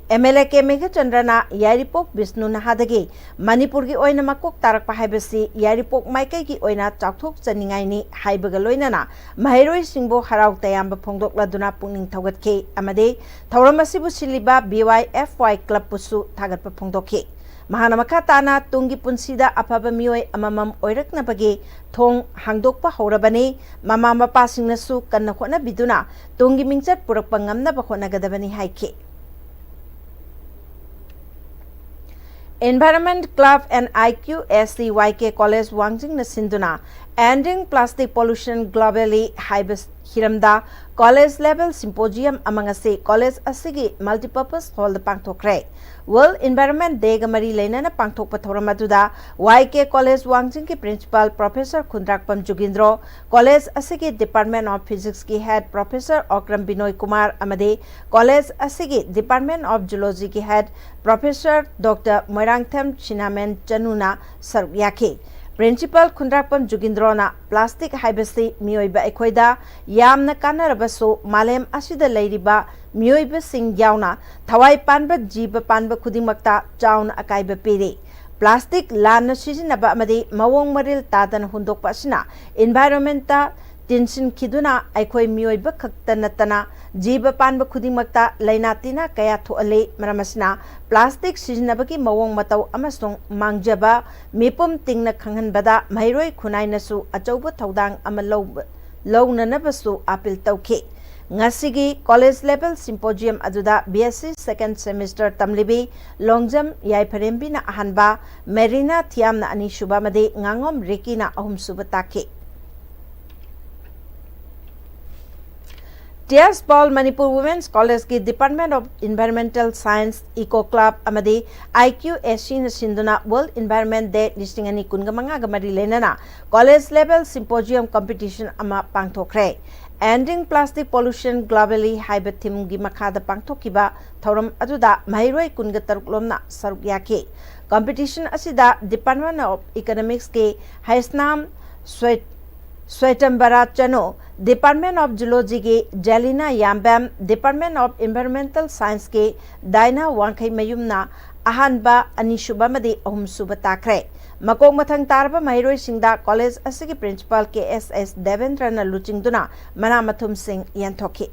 ꯑꯦꯝ ꯑꯦꯜ ꯑꯦ ꯀꯦ ꯃꯦꯘꯆꯟꯗ꯭ꯔꯅ ꯌꯥꯏꯔꯤꯄꯣꯛ ꯕꯤꯁꯅꯨ ꯅꯍꯥꯗꯒꯤ ꯃꯅꯤꯄꯨꯔꯒꯤ ꯑꯣꯏꯅ ꯃꯀꯣꯛ ꯇꯥꯔꯛꯄ ꯍꯥꯏꯕꯁꯤ ꯌꯥꯏꯔꯤꯄꯣꯛ ꯃꯥꯏꯀꯩꯒꯤ ꯑꯣꯏꯅ ꯆꯥꯎꯊꯣꯛꯆꯅꯤꯡꯉꯥꯏꯅꯤ ꯍꯥꯏꯕꯒ ꯂꯣꯏꯅꯅ ꯃꯍꯩꯔꯣꯏꯁꯤꯡꯕꯨ ꯍꯔꯥꯎ ꯇꯌꯥꯝꯕ ꯐꯣꯡꯗꯣꯛꯂꯗꯨꯅ ꯄꯨꯛꯅꯤꯡ ꯊꯧꯒꯠꯈꯤ ꯑꯃꯗꯤ ꯊꯧꯔꯝ ꯑꯁꯤꯕꯨ ꯁꯤꯜꯂꯤꯕ ꯕꯤ ꯋꯥꯏ ꯑꯦꯐ ꯋꯥꯏ ꯀ꯭ꯂꯕꯄꯨꯁꯨ ꯊꯥꯒꯠꯄ ꯐꯣꯡꯗꯣꯛꯈꯤ꯫ ꯃꯍꯥꯛꯅ ꯃꯈꯥ ꯇꯥꯅ ꯇꯨꯡꯒꯤ ꯄꯨꯟꯁꯤꯗ ꯑꯐꯕ ꯃꯤꯑꯣꯏ ꯑꯃꯃꯝ ꯑꯣꯏꯔꯛꯅꯕꯒꯤ ꯊꯣꯡ ꯍꯥꯡꯗꯣꯛꯄ ꯍꯧꯔꯕꯅꯤ꯫ ꯃꯃꯥ ꯃꯄꯥꯁꯤꯡꯅꯁꯨ ꯀꯟꯅ ꯍꯣꯠꯅꯕꯤꯗꯨꯅ ꯇꯨꯡꯒꯤ ꯃꯤꯡꯆꯠ ꯄꯨꯔꯛꯄ ꯉꯝꯅꯕ ꯍꯣꯠꯅꯒꯗꯕꯅꯤ ꯍꯥꯏꯈꯤ꯫ Environment Club and I Q S C Y K College ꯋꯥꯡꯖꯤꯡꯅ ꯁꯤꯟꯗꯨꯅ Ending Plastic Pollution Globally ꯍꯥꯏꯕ ꯍꯤꯔꯝꯗ ꯀꯣꯂꯦꯖ ꯂꯦꯚꯦꯜ ꯁꯤꯝꯄꯣꯖꯤꯌꯝ ꯑꯃ ꯉꯁꯤ ꯀꯣꯂꯦꯖ ꯑꯁꯤꯒꯤ ꯃꯜꯇꯤꯄꯔꯄꯁ ꯍꯣꯜꯗ ꯄꯥꯡꯊꯣꯛꯈ꯭ꯔꯦ꯫ ꯋꯥꯔꯜꯗ ꯏꯟꯚꯥꯏꯔꯟꯃꯦꯟꯠ ꯗꯦꯒ ꯃꯔꯤ ꯂꯩꯅꯅ ꯄꯥꯡꯊꯣꯛꯄ ꯊꯧꯔꯝ ꯑꯗꯨꯗ ꯋꯥꯏ ꯀꯦ ꯀꯣꯂꯦꯖ ꯋꯥꯡꯖꯤꯡꯒꯤ principal professor Khundrakpam Jugindro, college ꯑꯁꯤꯒꯤ ꯗꯤꯄꯥꯔꯠꯃꯦꯟꯠ ꯑꯣꯐ ꯐꯤꯖꯤꯛꯁꯀꯤ ꯍꯦꯗ ꯄ꯭ꯔꯣꯐꯦꯁꯔ ꯑꯣꯀ꯭ꯔꯝ ꯕꯤꯅꯣꯏ ꯀꯨꯃꯥꯔ ꯑꯃꯗꯤ ꯀꯣꯂꯦꯖ ꯑꯁꯤꯒꯤ ꯗꯤꯄꯥꯔꯠꯃꯦꯟꯠ ꯑꯣꯐ ꯖꯨꯂꯣꯖꯤꯒꯤ head professor doctor Moirangthem Sinamen ꯆꯅꯨꯅ ꯁꯔꯨꯛ ꯌꯥꯈꯤ꯫ ꯄ꯭ꯔꯤꯟꯁꯤꯄꯥꯜ ꯈꯨꯟꯗ꯭ꯔꯥꯛꯄꯝ ꯖꯨꯒꯤꯟꯗ꯭ꯔꯣꯅ ꯄ꯭ꯂꯥꯁꯇꯤꯛ ꯍꯥꯏꯕꯁꯤ ꯃꯤꯑꯣꯏꯕ ꯑꯩꯈꯣꯏꯗ ꯌꯥꯝꯅ ꯀꯥꯟꯅꯔꯕꯁꯨ ꯃꯥꯂꯦꯝ ꯑꯁꯤꯗ ꯂꯩꯔꯤꯕ ꯃꯤꯑꯣꯏꯕꯁꯤꯡ ꯌꯥꯎꯅ ꯊꯋꯥꯏ ꯄꯥꯟꯕ ꯖꯤꯕ ꯄꯥꯟꯕ ꯈꯨꯗꯤꯡꯃꯛꯇ ꯆꯥꯎꯅ ꯑꯀꯥꯏꯕ ꯄꯤꯔꯤ꯫ ꯄ꯭ꯂꯥꯁꯇꯤꯛ ꯂꯥꯟꯅ ꯁꯤꯖꯤꯟꯅꯕ ꯑꯃꯗꯤ ꯃꯑꯣꯡ ꯃꯔꯤꯜ ꯇꯥꯗꯅ ꯍꯨꯟꯗꯣꯛꯄ ꯑꯁꯤꯅ environment ꯇ ꯇꯤꯟꯁꯤꯟꯈꯤꯗꯨꯅ ꯑꯩꯈꯣꯏ ꯃꯤꯑꯣꯏꯕ ꯈꯛꯇ ꯅꯠꯇꯅ ꯖꯤꯕ ꯄꯥꯟꯕ ꯈꯨꯗꯤꯡꯃꯛꯇ ꯂꯥꯏꯅꯥ ꯇꯤꯟꯅꯥ ꯀꯌꯥ ꯊꯣꯛꯍꯜꯂꯤ꯫ ꯃꯔꯝ ꯑꯁꯤꯅ ꯄ꯭ꯂꯥꯁꯇꯤꯛ ꯁꯤꯖꯤꯟꯅꯕꯒꯤ ꯃꯑꯣꯡ ꯃꯇꯧ ꯑꯃꯁꯨꯡ ꯃꯥꯡꯖꯕ ꯃꯤꯄꯨꯝ ꯇꯤꯡꯅ ꯈꯪꯍꯟꯕꯗ ꯃꯍꯩꯔꯣꯏ ꯈꯨꯟꯅꯥꯏꯅꯁꯨ ꯑꯆꯧꯕ ꯊꯧꯗꯥꯡ ꯑꯃ ꯂꯧꯕ, ꯂꯧꯅꯅꯕꯁꯨ ꯑꯥꯄꯤꯜ ꯇꯧꯈꯤ꯫ ꯉꯁꯤꯒꯤ college level symposium ꯑꯗꯨꯗ B S C second semester ꯇꯝꯂꯤꯕꯤ Longjam ꯌꯥꯏꯐꯔꯦꯝꯕꯤꯅ ꯑꯍꯥꯟꯕ, ꯃꯦꯔꯤꯅꯥ ꯊꯤꯌꯥꯝꯅ ꯑꯅꯤꯁꯨꯕ ꯑꯃꯗꯤ ꯉꯥꯉꯣꯝ ꯔꯤꯀꯤꯅ ꯑꯍꯨꯝꯁꯨꯕ ꯇꯥꯈꯤ꯫ T S Paul Manipur Women's College ꯀꯤ Department of Environmental Science, Eco Club ꯑꯃꯗꯤ I Q A C ꯅ ꯁꯤꯟꯗꯨꯅ World Environment Day ꯂꯤꯁꯤꯡ ꯑꯅꯤ ꯀꯨꯟꯒ ꯃꯉꯥꯒ ꯃꯔꯤ ꯂꯩꯅꯅ college level symposium competition ꯑꯃ ꯄꯥꯡꯊꯣꯛꯈ꯭ꯔꯦ꯫ Ending Plastic Pollution Globally ꯍꯥꯏꯕ theme ꯒꯤ ꯃꯈꯥꯗ ꯄꯥꯡꯊꯣꯛꯈꯤꯕ ꯊꯧꯔꯝ ꯑꯗꯨꯗ ꯃꯍꯩꯔꯣꯏ ꯀꯨꯟꯒ ꯇꯔꯨꯛ ꯂꯣꯝꯅ ꯁꯔꯨꯛ ꯌꯥꯈꯤ꯫ Competition ꯑꯁꯤꯗ Department of Economics ꯀꯤ ꯍꯩꯁꯅꯥꯝ ꯁ꯭ꯋꯦ-, ꯁ꯭ꯋꯦꯇꯝꯕꯔꯥ ꯆꯅꯨ, Department of Zoology ꯒꯤ ꯖꯦꯂꯤꯅꯥ ꯌꯥꯝꯕꯦꯝ, Department of Environmental Science ꯀꯤ ꯗꯥꯏꯅꯥ ꯋꯥꯡꯈꯩꯃꯌꯨꯝꯅ ꯑꯍꯥꯟꯕ, ꯑꯅꯤꯁꯨꯕ ꯑꯃꯗꯤ ꯑꯍꯨꯝꯁꯨꯕ ꯇꯥꯈ꯭ꯔꯦ꯫ ꯃꯀꯣꯛ ꯃꯊꯪ ꯇꯥꯔꯕ ꯃꯍꯩꯔꯣꯏꯁꯤꯡꯗ college ꯑꯁꯤꯒꯤ principal K S S ꯗꯦꯕꯦꯟꯗ꯭ꯔꯅ ꯂꯨꯆꯤꯡꯗꯨꯅ ꯃꯅꯥ ꯃꯊꯨꯝꯁꯤꯡ ꯌꯦꯟꯊꯣꯛꯈꯤ꯫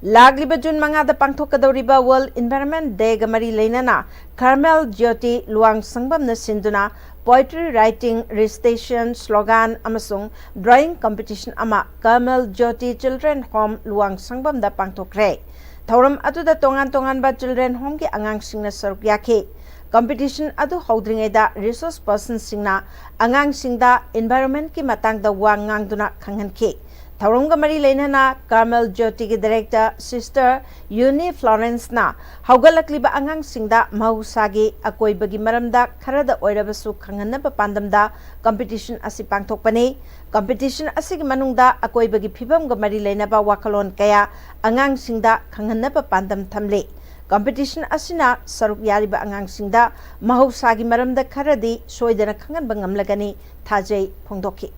ꯂꯥꯛꯂꯤꯕ ꯖꯨꯟ ꯃꯉꯥꯗ ꯄꯥꯡꯊꯣꯛꯀꯗꯧꯔꯤꯕ World Environment Day ꯒ ꯃꯔꯤ ꯂꯩꯅꯅ Karmel Jyoti ꯂꯨꯋꯥꯡ ꯁꯪꯕꯝꯅ ꯁꯤꯟꯗꯨꯅ poetry writing, recitation, slogan ꯑꯃꯁꯨꯡ drawing competition ꯑꯃ Karmel Jyoti Children Home Luwang ꯁꯪꯕꯝꯗ ꯄꯥꯡꯊꯣꯛꯈ꯭ꯔꯦ꯫ ꯊꯧꯔꯝ ꯑꯗꯨꯗ ꯇꯣꯉꯥꯟ ꯇꯣꯉꯥꯟꯕ children home ꯒꯤ ꯑꯉꯥꯡꯁꯤꯡꯅ ꯁꯔꯨꯛ ꯌꯥꯈꯤ꯫ Competition ꯑꯗꯨ ꯍꯧꯗ꯭ꯔꯤꯉꯩꯗ resource person ꯁꯤꯡꯅ ꯑꯉꯥꯡꯁꯤꯡꯗ environment ꯀꯤ ꯃꯇꯥꯡꯗ ꯋꯥ ꯉꯥꯡꯗꯨꯅ ꯈꯪꯍꯟꯈꯤ꯫ ꯊꯧꯔꯝꯒ ꯃꯔꯤ ꯂꯩꯅꯅ Karmel Jyoti ꯒꯤ director sister Euni Florence ꯅ ꯍꯧꯒꯠꯂꯛꯂꯤꯕ ꯑꯉꯥꯡꯁꯤꯡꯗ ꯃꯍꯧꯁꯥꯒꯤ ꯑꯀꯣꯏꯕꯒꯤ ꯃꯔꯝꯗ ꯈꯔꯗ ꯑꯣꯏꯔꯕꯁꯨ ꯈꯪꯍꯟꯅꯕ ꯄꯥꯟꯗꯝꯗ competition ꯑꯁꯤ ꯄꯥꯡꯊꯣꯛꯄꯅꯤ꯫ Competition ꯑꯁꯤꯒꯤ ꯃꯅꯨꯡꯗ ꯑꯀꯣꯏꯕꯒꯤ ꯐꯤꯕꯝꯒ ꯃꯔꯤ ꯂꯩꯅꯕ ꯋꯥꯈꯜꯂꯣꯟ ꯀꯌꯥ ꯑꯉꯥꯡꯁꯤꯡꯗ ꯈꯪꯍꯟꯅꯕ ꯄꯥꯟꯗꯝ ꯊꯝꯂꯤ꯫ Competition ꯑꯁꯤꯅ ꯁꯔꯨꯛ ꯌꯥꯔꯤꯕ ꯑꯉꯥꯡꯁꯤꯡꯗ ꯃꯍꯧꯁꯥꯒꯤ ꯃꯔꯝꯗ ꯈꯔꯗꯤ ꯁꯣꯏꯗꯅ ꯈꯪꯍꯟꯕ ꯉꯝꯂꯒꯅꯤ ꯊꯥꯖꯩ ꯐꯣꯡꯗꯣꯛꯈꯤ꯫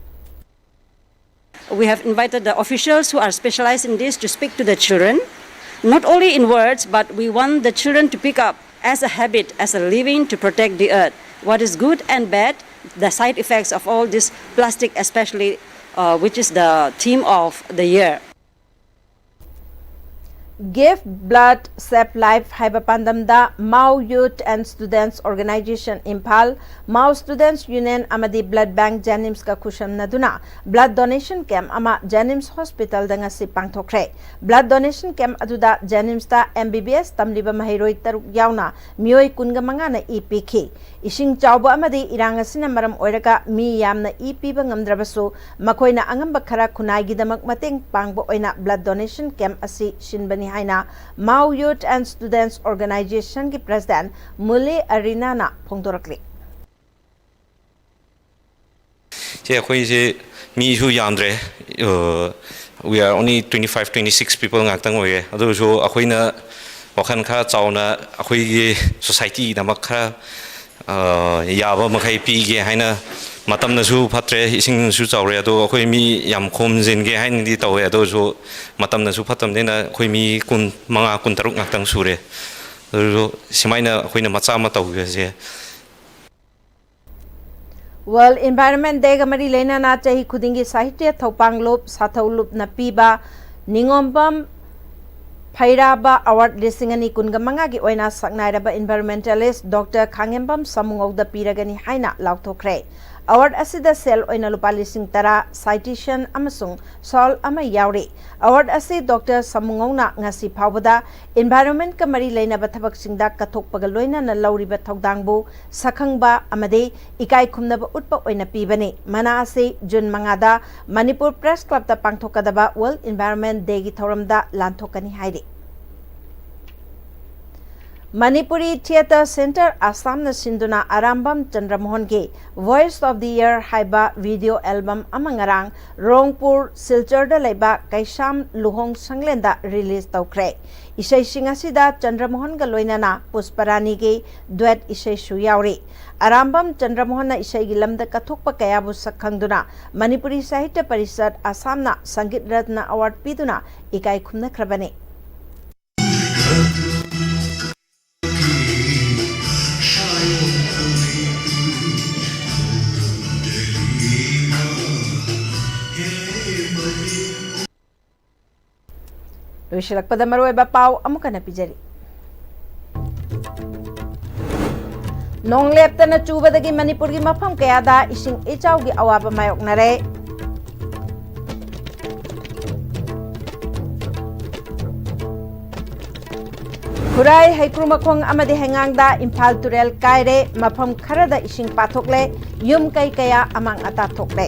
We have invited the officials who are specialized in this to speak to the children, not only in words, but we want the children to pick up as a habit, as a living to protect the earth. What is good and bad, the side effects of all this plastic, especially, uh, which is the theme of the year. Give Blood, Save Life ꯍꯥꯏꯕ ꯄꯥꯟꯗꯝꯗ Mao Youth and Students Organization Imphal, Mao Students Union ꯑꯃꯗꯤ Blood Bank JNIMSꯀ ꯈꯨꯠꯁꯝꯅꯗꯨꯅ blood donation camp ꯑꯃ JNIMS Hospitalꯗ ꯉꯁꯤ ꯄꯥꯡꯊꯣꯛꯈ꯭ꯔꯦ꯫ Blood donation camp ꯑꯗꯨꯗ JNIMSꯇ MBBS ꯇꯝꯂꯤꯕ ꯃꯍꯩꯔꯣꯏ ꯇꯔꯨꯛ ꯌꯥꯎꯅ ꯃꯤꯑꯣꯏ ꯀꯨꯟꯒ ꯃꯉꯥꯅ ꯏ ꯄꯤꯈꯤ꯫ ꯏꯁꯤꯡ ꯆꯥꯎꯕ ꯑꯃꯗꯤ ꯏꯔꯥꯡ ꯑꯁꯤꯅ ꯃꯔꯝ ꯑꯣꯏꯔꯒ ꯃꯤ ꯌꯥꯝꯅ ꯏ ꯄꯤꯕ ꯉꯝꯗ꯭ꯔꯕꯁꯨ, ꯃꯈꯣꯏꯅ ꯑꯉꯝꯕ ꯈꯔ ꯈꯨꯟꯅꯥꯏꯒꯤꯗꯃꯛ ꯃꯇꯦꯡ ꯄꯥꯡꯕ ꯑꯣꯏꯅ blood donation camp ꯑꯁꯤ ꯁꯤꯟꯕꯅꯤ ꯍꯥꯏꯅ Mao Youth and Students Organizationꯒꯤ President ꯃꯨꯂꯦ ꯑꯔꯤꯅꯥꯅ ꯐꯣꯡꯗꯣꯔꯛꯂꯤ꯫ ꯁꯦ, ꯑꯩꯈꯣꯏꯁꯦ ꯃꯤꯁꯨ ꯌꯥꯝꯗ꯭ꯔꯦ꯫ We are only twenty five, twenty six people ꯉꯥꯛꯇꯪ ꯑꯣꯏꯌꯦ꯫ ꯑꯗꯨꯁꯨ ꯑꯩꯈꯣꯏꯅ ꯋꯥꯈꯜ ꯈꯔ ꯆꯥꯎꯅ ꯑꯩꯈꯣꯏꯒꯤ societyꯒꯤꯗꯃꯛ ꯈꯔ, ꯑ, ꯌꯥꯕ ꯃꯈꯩ ꯄꯤꯒꯦ ꯍꯥꯏꯅ, ꯃꯇꯝꯅꯁꯨ ꯐꯠꯇ꯭ꯔꯦ, ꯏꯁꯤꯡꯁꯨ ꯆꯥꯎꯔꯦ, ꯑꯗꯣ ꯑꯩꯈꯣꯏ ꯃꯤ ꯌꯥꯝ ꯈꯣꯝꯖꯤꯟꯒꯦ ꯍꯥꯏꯅꯗꯤ ꯇꯧꯋꯦ꯫ ꯑꯗꯨ ꯑꯣꯏꯔꯁꯨ ꯃꯇꯝꯅꯁꯨ ꯐꯠꯇꯕꯅꯤꯅ ꯑꯩꯈꯣꯏ ꯃꯤ ꯀꯨꯟ ꯃꯉꯥ, ꯀꯨꯟ ꯇꯔꯨꯛ ꯉꯥꯛꯇꯪ ꯁꯨꯔꯦ꯫ ꯑꯗꯨꯁꯨ ꯁꯨꯃꯥꯏꯅ ꯑꯩꯈꯣꯏꯅ ꯃꯆꯥ ꯑꯃ ꯇꯧꯒꯦꯁꯦ꯫ World Environment Dayꯒ ꯃꯔꯤ ꯂꯩꯅꯅ ꯆꯍꯤ ꯈꯨꯗꯤꯡꯒꯤ ꯁꯥꯍꯤꯇ꯭ꯌ ꯊꯧꯄꯥꯡꯂꯨꯞ, ꯁꯥꯊꯧꯂꯨꯞꯅ ꯄꯤꯕ ꯅꯤꯉꯣꯝꯕꯝ ꯐꯩꯔꯥꯕ Award ꯂꯤꯁꯤꯡ ꯑꯅꯤ ꯀꯨꯟꯒ ꯃꯉꯥꯒꯤ ꯑꯣꯏꯅ ꯁꯛꯅꯥꯏꯔꯕ environmentalist Doctor ꯈꯥꯉꯦꯝꯕꯝ ꯁꯥꯃꯨꯉꯧꯗ ꯄꯤꯔꯒꯅꯤ ꯍꯥꯏꯅ ꯂꯥꯎꯊꯣꯛꯈ꯭ꯔꯦ꯫ Award ꯑꯁꯤꯗ ꯁꯦꯜ ꯑꯣꯏꯅ ꯂꯨꯄꯥ ꯂꯤꯁꯤꯡ ꯇꯔꯥ, citation ꯑꯃꯁꯨꯡ shawl ꯑꯃ ꯌꯥꯎꯔꯤ꯫ Award ꯑꯁꯤ Doctor ꯁꯥꯃꯨꯉꯧꯅ ꯉꯁꯤ ꯐꯥꯎꯕꯗ environmentꯀ ꯃꯔꯤ ꯂꯩꯅꯕ ꯊꯕꯛꯁꯤꯡꯗ ꯀꯠꯊꯣꯛꯄꯒ ꯂꯣꯏꯅꯅ ꯂꯧꯔꯤꯕ ꯊꯧꯗꯥꯡꯕꯨ ꯁꯛꯈꯪꯕ ꯑꯃꯗꯤ ꯏꯀꯥꯏ ꯈꯨꯝꯅꯕ ꯎꯠꯄ ꯑꯣꯏꯅ ꯄꯤꯕꯅꯤ꯫ ꯃꯅꯥ ꯑꯁꯤ ꯖꯨꯟ ꯃꯉꯥꯗ ꯃꯅꯤꯄꯨꯔ Press Clubꯇ ꯄꯥꯡꯊꯣꯛꯀꯗꯕ World Environment Dayꯒꯤ ꯊꯧꯔꯝꯗ ꯂꯥꯟꯊꯣꯛꯀꯅꯤ ꯍꯥꯏꯔꯤ꯫ ꯃꯅꯤꯄꯨꯔꯤ Theatre Centre ꯑꯁꯥꯝꯅ ꯁꯤꯟꯗꯨꯅ Arambam ꯆꯟꯗ꯭ꯔꯃꯣꯍꯟꯒꯤ Voice of the Year ꯍꯥꯏꯕ video album ꯑꯃ ꯉꯔꯥꯡ ꯔꯣꯡꯄꯨꯔ ꯁꯤꯜꯆꯔꯗ ꯂꯩꯕ ꯀꯩꯁꯥꯝ ꯂꯨꯍꯣꯡ ꯁꯪꯂꯦꯟꯗ release ꯇꯧꯈ꯭ꯔꯦ꯫ ꯏꯁꯩꯁꯤꯡ ꯑꯁꯤꯗ ꯆꯟꯗ꯭ꯔꯃꯣꯍꯟꯒ ꯂꯣꯏꯅꯅ ꯄꯨꯁꯄꯔꯥꯅꯤꯒꯤ duet ꯏꯁꯩꯁꯨ ꯌꯥꯎꯔꯤ꯫ ꯑꯔꯥꯝꯕꯝ ꯆꯟꯗ꯭ꯔꯃꯣꯍꯟꯅ ꯏꯁꯩꯒꯤ ꯂꯝꯗ ꯀꯠꯊꯣꯛꯄ ꯀꯌꯥꯕꯨ ꯁꯛꯈꯪꯗꯨꯅ ꯃꯅꯤꯄꯨꯔꯤ ꯁꯥꯍꯤꯇ꯭ꯌ ꯄꯔꯤꯁꯠ ꯑꯁꯥꯝꯅ ꯁꯪꯒꯤꯠ ꯔꯠꯅ Award ꯄꯤꯗꯨꯅ ꯏꯀꯥꯏ ꯈꯨꯝꯅꯈ꯭ꯔꯕꯅꯤ꯫ ꯂꯣꯏꯁꯤꯜꯂꯛꯄꯗ ꯃꯔꯨꯑꯣꯏꯕ ꯄꯥꯎ ꯑꯃꯨꯛ ꯍꯟꯅ ꯄꯤꯖꯔꯤ꯫ ꯅꯣꯡ ꯂꯦꯞꯇꯅ ꯆꯨꯕꯗꯒꯤ ꯃꯅꯤꯄꯨꯔꯒꯤ ꯃꯐꯝ ꯀꯌꯥꯗ ꯏꯁꯤꯡ ꯏꯆꯥꯎꯒꯤ ꯑꯋꯥꯕ ꯃꯥꯌꯣꯛꯅꯔꯦ꯫ ꯈꯨꯔꯥꯏ, ꯍꯩꯀ꯭ꯔꯨ ꯃꯈꯣꯡ ꯑꯃꯗꯤ ꯍꯩꯉꯥꯡꯗ ꯏꯝꯐꯥꯜ ꯇꯨꯔꯦꯜ ꯀꯥꯏꯔꯦ, ꯃꯐꯝ ꯈꯔꯗ ꯏꯁꯤꯡ ꯄꯥꯊꯣꯛꯂꯦ, ꯌꯨꯝ ꯀꯩ ꯀꯌꯥ ꯑꯃꯥꯡ ꯑꯇꯥ ꯊꯣꯛꯂꯦ꯫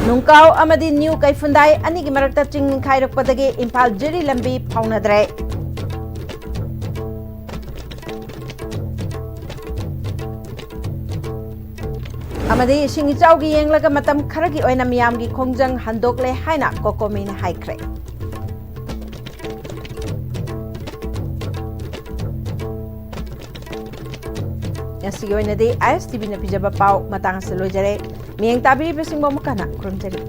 ꯅꯨꯡꯀꯥꯎ ꯑꯃꯗꯤ ꯅ꯭ꯌꯨ ꯀꯩꯐꯨꯟꯗꯥꯏ ꯑꯅꯤꯒꯤ ꯃꯔꯛꯇ ꯆꯤꯡ ꯅꯤꯡꯈꯥꯏꯔꯛꯄꯗꯒꯤ ꯏꯝꯐꯥꯜ ꯖꯤꯔꯤ ꯂꯝꯕꯤ ꯐꯥꯎꯅꯗ꯭ꯔꯦ꯫ ꯑꯃꯗꯤ ꯏꯁꯤꯡ ꯏꯆꯥꯎꯒꯤ ꯌꯦꯡꯂꯒ ꯃꯇꯝ ꯈꯔꯒꯤ ꯑꯣꯏꯅ ꯃꯤꯌꯥꯝꯒꯤ ꯈꯣꯡꯖꯪ ꯍꯟꯗꯣꯛꯂꯦ ꯍꯥꯏꯅ ꯀꯣꯀꯣꯃꯤꯅ ꯍꯥꯏꯈ꯭ꯔꯦ꯫ ꯉꯁꯤꯒꯤ ꯑꯣꯏꯅꯗꯤ ISTVꯅ ꯄꯤꯖꯕ ꯄꯥꯎ ꯃꯇꯥꯡ ꯑꯁꯤꯗ ꯂꯣꯏꯖꯔꯦ꯫ ꯃꯤꯠꯌꯦꯡ ꯇꯥꯕꯤꯔꯤꯕꯁꯤꯡꯕꯨ ꯑꯃꯨꯛ ꯍꯟꯅ ꯈꯨꯔꯨꯝꯖꯔꯤ꯫